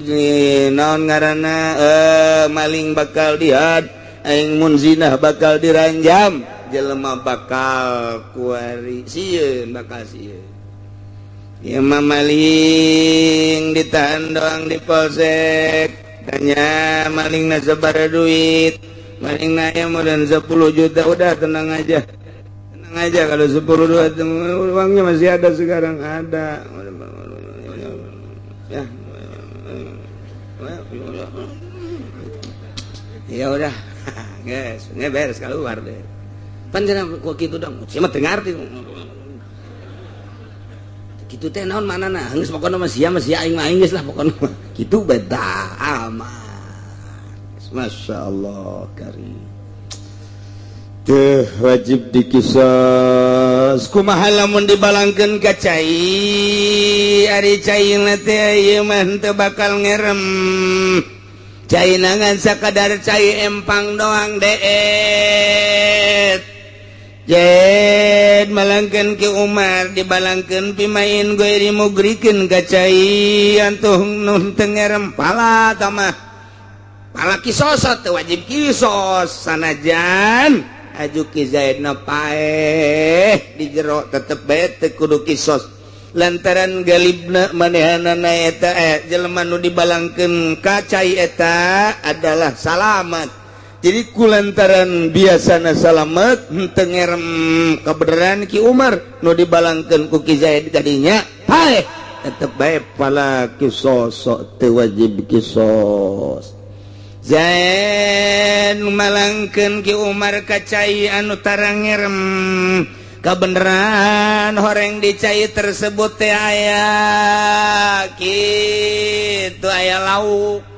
naon ngaranna maling bakal dihad, aing mun zinah bakal diranjam. Jelema bakal kuari sieun, bakal sieun. Ieu mah maling ditahan doang di polsek, tanya maling na sabaraha duit, maling nanya modal 10 juta. Udah, tenang aja, tenang aja, kalau 10 duit uangnya masih ada sekarang, ada ya. Ya udah guys, nggak beres, keluar deh. Pan kok gitu dong, siapa teu ngarti kitu teh naon mana. Nah, geus pokona mah sia mah sia, aing mah aing, geus lah pokona mah kitu beda aman. Masya Allah karim. Teh wajib dikisos. Kumaha lamun dibalangkeun ka cai? Ari caina teh ieu mah teu bakal ngerem, caina ngan sakadar cai empang doang. Deet Zaid malangkeun Ki Umar, dibalangkeun pimain ghairi mugrikin ka cai antuh nu teu ngerem, pala tamah pala kisos, teu wajib kisos. Sanajan aju Ki Zaidna paeh di jero, tetep bae teu kudu kisos, lantaran galibna manehanana eta jelema nu dibalangkeun ka cai eta adalah salamat. Jadi kulantaran biasana salamet, henteu ngerem, kebenaran Ki Umar nu dibalangkeun ku Ki Zaid tadinya paeh, tetep bae pala kisos, teu wajib kisos. Zaid malangkeun Ki Umar ka cai anu tara ngerem, kebenaran horeng di cai tersebut teh aya kitu, aya lauk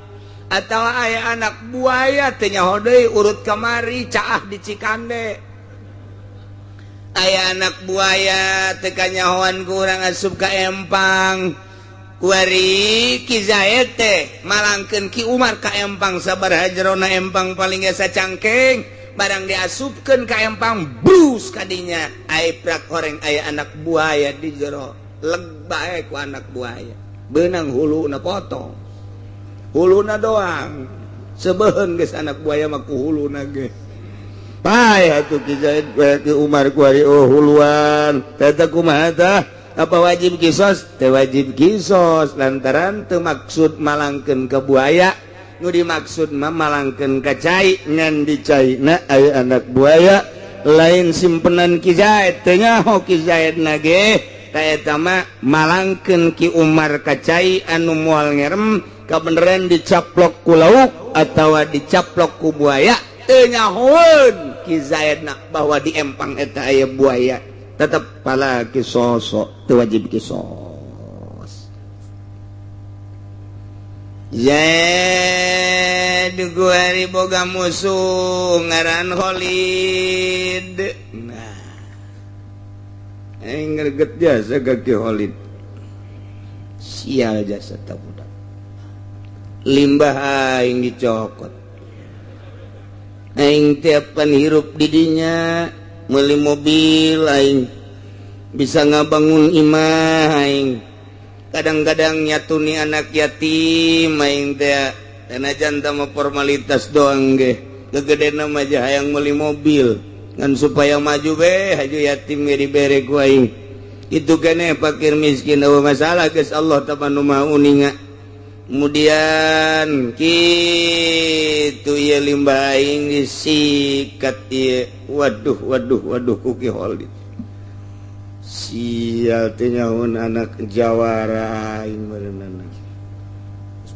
atau aya anak buaya, teu nyaho deui urut kamari caah di Cikande aya anak buaya, teu kanyahoan kurang asup ka empang. Kuari Ki Zaid teh malangkeun Ki Umar ka empang, sabaraha jerona empang, paling ge sacangkeng. Barang diasupkeun ka empang, brus kadinya ai prak horeng aya anak buaya di jero, leg bae ku anak buaya, beunang huluna, potong huluna doang, sebehen geus anak buaya mah ku huluna ge. Paeh atuh Ki Zaid, Ki Umar kuari. Oh, huluan eta kumaha tah? Apa wajib kisos? Teu wajib kisos, lantaran teu maksud malangkeun ke buaya, nu dimaksud mah malangkeun ka cai, ngan di caina aya anak buaya. Lain simpenan Ki Zaid, teu nyaho Ki Zaid na ge ta eta mah malangkeun Ki Umar ka cai anu moal ngerem. Kabeneran dicaplok ku lauk atawa dicaplok ku buaya, teu nyahoeun Ki Zaid na bahwa di empang eta aya buaya. Tetep fala qisoso, teu wajib kisos. Zaid kuari boga musuh ngaran Khalid. Nah, aing greget jasa ka Ki Khalid, sial jasa ta budak. Limbah aing dicokot, aing tiapan hirup didinya, meuli mobil, aing bisa ngabangun imah, aing kadang-kadang nyatuni anak yatim aing teh. Najan mah formalitas doang ge, gegedena mah hayang meuli mobil ngan supaya maju be haju yatim ge dibere ku aing. Itu kene fakir miskin eueuh masalah geus, Allah tabanu maha uninga. Kemudian kitu ieu limbah aing disikat ieu, waduh waduh waduh, ku Ki Khalid. Sial, teh nyahoeun anak jawara aing meureunana.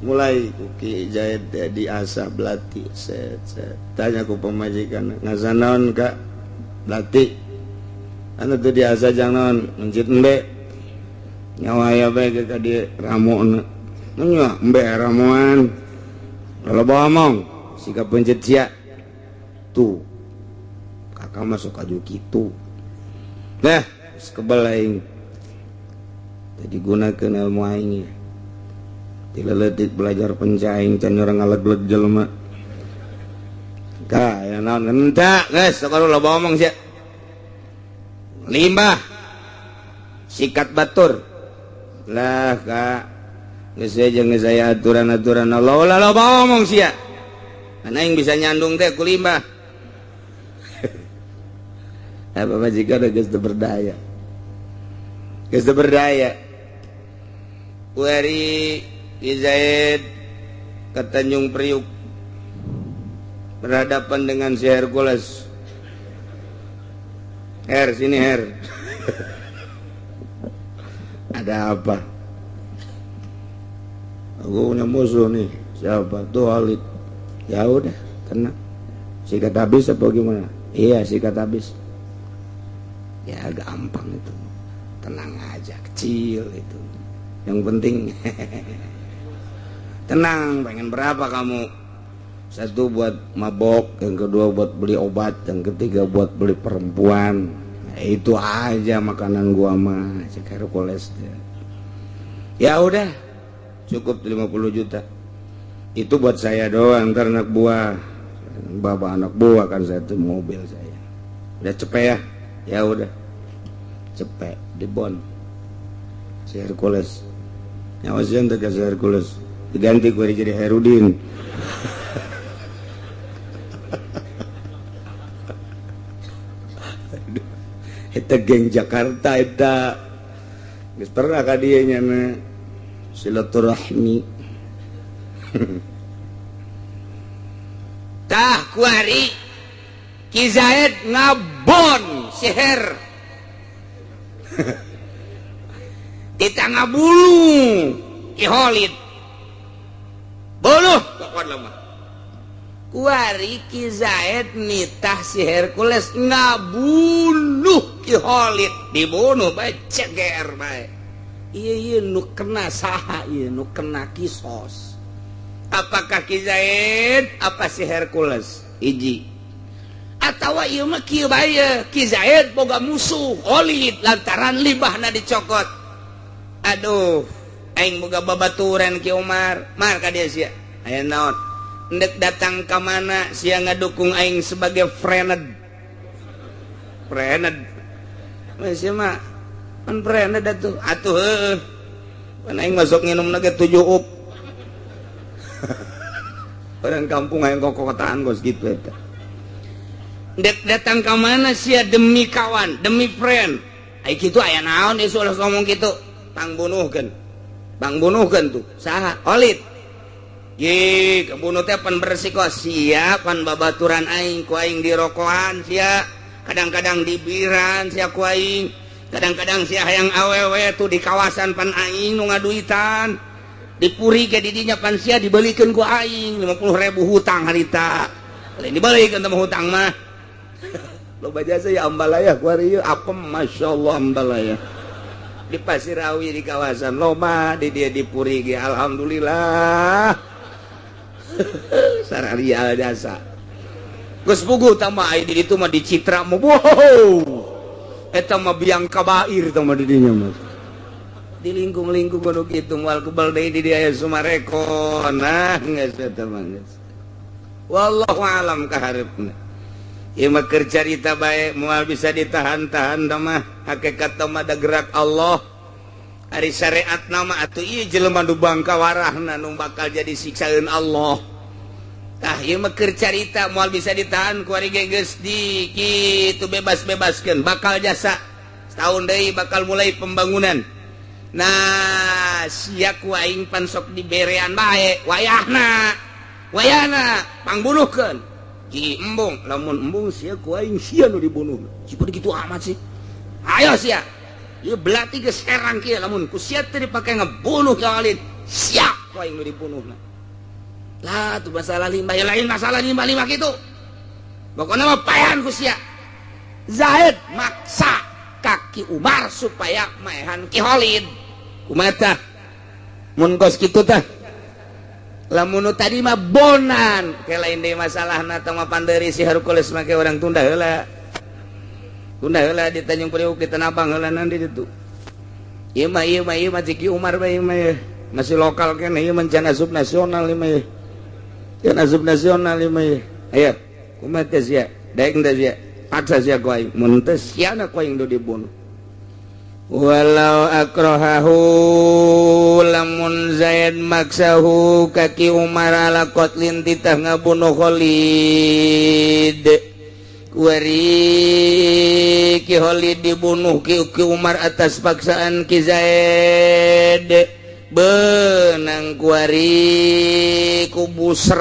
Mulai ku Ki Zaid teh diasah belati, set set. Tanya ku pamajikan, "Ngasah naon, Kak?" "Belati." "Anu teu diasah jang naon?" "Mencit embe." Nyawa aya bae ke ka dieu ramona. Nya embe ramuan. Kalau omong sikap pencet sia. Tuh. Kakak masuk aju kitu. Nah, kebel aing. Tadi gunakeun ilmu aing ya. Tidak letik belajar pencaing can orang ngalegleg jelema. Ka ya naon henteu geus, sok loba omong sia. Limbah sikat batur lah, Kak. Geus jeung geus aya aturan-aturan Allah, ulah loba omong sia. Mana yang bisa nyandung teh ku limbah. Apa majikan geus teu berdaya. Geus teu berdaya. Kuari Ki Zaid ke Tanjung Priuk berhadapan dengan si Hercules. "Her, sini Her." "Ada apa?" "Aku punya musuh nih." "Siapa tuh?" "Khalid." "Ya udah, tenang. Sikat habis apa gimana?" "Iya, sikat habis." "Ya gampang itu, tenang aja, kecil itu. Yang penting tenang. Pengen berapa kamu?" "Satu buat mabok, yang kedua buat beli obat, yang ketiga buat beli perempuan. Nah, itu aja makanan gua mah," cek Hercules. "Ya udah, cukup 50 juta. Itu buat saya doang, ntar anak buah bapak, anak buah kan saya tuh mobil saya. Udah cepet ya." "Ya udah cepet." Di bon si Hercules nyawa sih ke si Hercules diganti gue jadi Herudin. Eta geng Jakarta eta geus pernah ka dieu nya silaturahmi. Tah, kuari Ki Zaid ngabon siher kita ngabulu Ki Khalid, buluh pokokna mah. Kuari Ki Zaid nitah si Hercules ngabunuh Ki Khalid, dibunuh bae, ceger bae. Iya iya, nu kena saha ieu? Nu kena kisos apakah Ki Zaid apa si Hercules? Hiji atawa ieu mah kieu bae, Ki Zaid boga musuh Khalid lantaran limbahna dicokot. "Aduh, aing boga babaturan Ki Umar." "Mar ka dieu sia." "Aya naon?" "Ndek datang ka mana sia ngadukung aing sebagai friend?" "Friend masih mah kan friend atuh." "Atuh heueuh, pan aing masuk nginum ge 7 up." Orang kampung aing kokotaan gos gitu eta. "Ndek datang ka mana sia demi kawan, demi friend?" "Ai kitu aya naon ieu ulah ngomong kitu." "Pangbunuhkeun, pangbunuhkeun tuh." "Saha?" "Khalid." "Ye, kebunuh teh pan beresiko sia, pan babaturan aing, ku aing dirokoan sia." Kadang-kadang dibiran sia ku aing, kadang-kadang sia hayang awewe tuh di kawasan, pan aing nu ngaduitan. Dipuri ke didinya, pan sia dibelikeun ku aing 50.000 hutang harita. Lain dibelikeun teh hutang mah. Loba jasa ya ambalaya kuari ieu apem, masyaallah, ambalaya. Di Pasirawi, di kawasan loba, di dia di Puri ge alhamdulillah. Sararia jasa. Geus puguh tambah ai di ditu mah di Citra mah, wow. Eta mah biang kabair tah mah di dinya mah. Di lingkung-lingkung kudu kitu, moal kebal deui di dieu aya Sumareko. Nah, geus eta mah geus. Wallahu alam kahareupna. Ieu mah keur carita bae, moal bisa ditahan-tahan tah mah. Hakikat mah da gerak Allah. Ari syariat nama atuh ieu jelema nu bangka warahna nu bakal jadi siksaeun Allah. Tah, ieu mah keur carita, moal bisa ditahan ku ari ge geus di kitu bebas-bebaskeun, bakal jasa. Setahun deui bakal mulai pembangunan. Nah, sia ku aing pan sok diberean bae, wayahna. Wayahna pangbunuhkeun. Ki embung, lamun embung sia ku aing, sia nu dibunuh. Ciput kitu amat sih. Ayo sia. Ieu belati geus herang kieu, lamun ku sia teu dipake ngebunuh ka Khalid, sia ku aing nu dibunuhna. Lah tuh masalah lima ya, lain masalah lima lima gitu. Pokoknya mah paehan ku sia. Zaid maksa ka Ki Umar supaya maehan Ki Khalid. Kumaha tah? Mun kos kitu tah. Lamun nu tadi mah bonan, ke lain deui masalahna tah mah, panderi si Hercules make orang tunda heula. Tunda heula di Tanjung Priuk, di Tanah Abang heula nanti ditu. Ieu mah, ieu mah, ieu mah Ki Umar bae ieu mah ye. Masih lokal keneh ieu mah, can asup nasional ieu mah ye. Can asup nasional ieu mah ye. Ayo, kumaha teh sia? Daek teh sia? Paksa sia ku aing. Mun teu siana ku aing nu dibunuh. Walau akrohahu, lamun Zaid maksahu ka Ki Umar ala qatlin, titah ngabunuh Khalid. Kuari Ki Khalid dibunuh Ki Umar atas paksaan Ki Zaid, benang kuari ku buser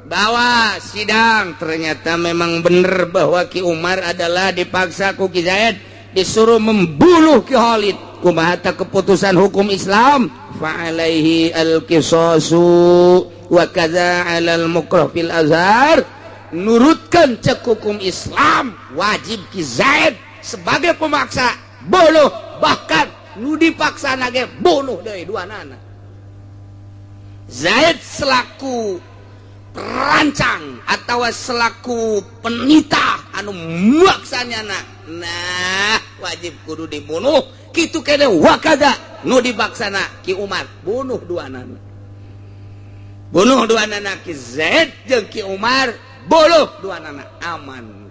bawa sidang, ternyata memang benar bahwa Ki Umar adalah dipaksa ku Ki Zaid, disuruh membunuh Ki Khalid. Kumaha keputusan hukum Islam? Fa'alaihi al-qisasu wa kadza 'alal mukrah fil azhar. Nurutkan cek hukum Islam, wajib Ki Zaid sebagai pemaksa bunuh, bahkan nu dipaksa nage bunuh deui dua nana. Zaid selaku perancang atau selaku penita anu maksanya, nah, wajib kudu dibunuh gitu kene. Wakada nu dipaksana Ki Umar, bunuh dua nana, bunuh dua nana. Ki Zaid jeung Ki Umar bunuh dua nana, aman,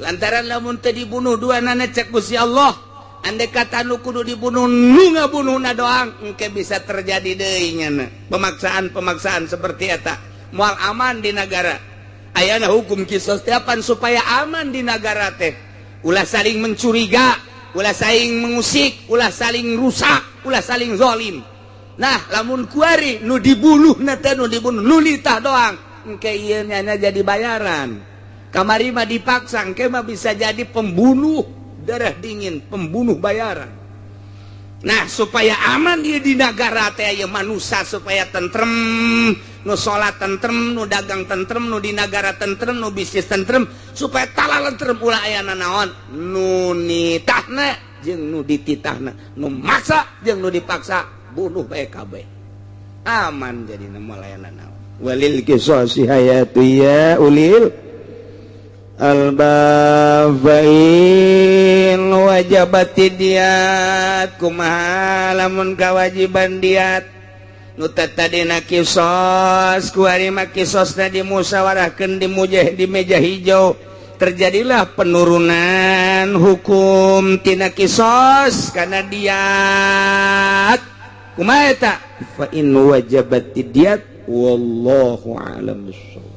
lantaran lamun teu dibunuh dua nana, cek Gusti Allah, andai kata nu kudu dibunuh nu ngabunuh na doang, engke bisa terjadi deui nyana pemaksaan-pemaksaan seperti eta, moal aman di negara. Ayana hukum kisos tiapan supaya aman di negara teh, ulah saling mencuriga, ulah saling mengusik, ulah saling rusak, ulah saling zolim. Nah, lamun kuari nu dibunuh na teh, nu dibunuh nu nitah doang, engke ieu nyana jadi bayaran. Kamari mah dipaksa, engke mah bisa jadi pembunuh darah dingin, pembunuh bayaran. Nah, supaya aman dia di negara teh aya manusia, supaya tentrem, nu salat tentrem, nu dagang tentrem, nu di negara tentrem, nu bisnis tentrem, supaya tala tentrem, ulah aya nanaon, nu nitahna jeung nu dititahna, nu maksa jeung nu dipaksa, bunuh bae kabeh, aman. Jadi moal aya nanaon. Walil qisasi hayatu ya ulil albab. Fa in wajabati diat, kumaha lamun kewajiban diat nu tadina kisos? Kuari mah kisosna dimusyawarahkeun di mujah, di meja hijau, terjadilah penurunan hukum tina kisos karena diat. Kumaha eta fa in wajabati diat? Wallahu a'lam bissawab.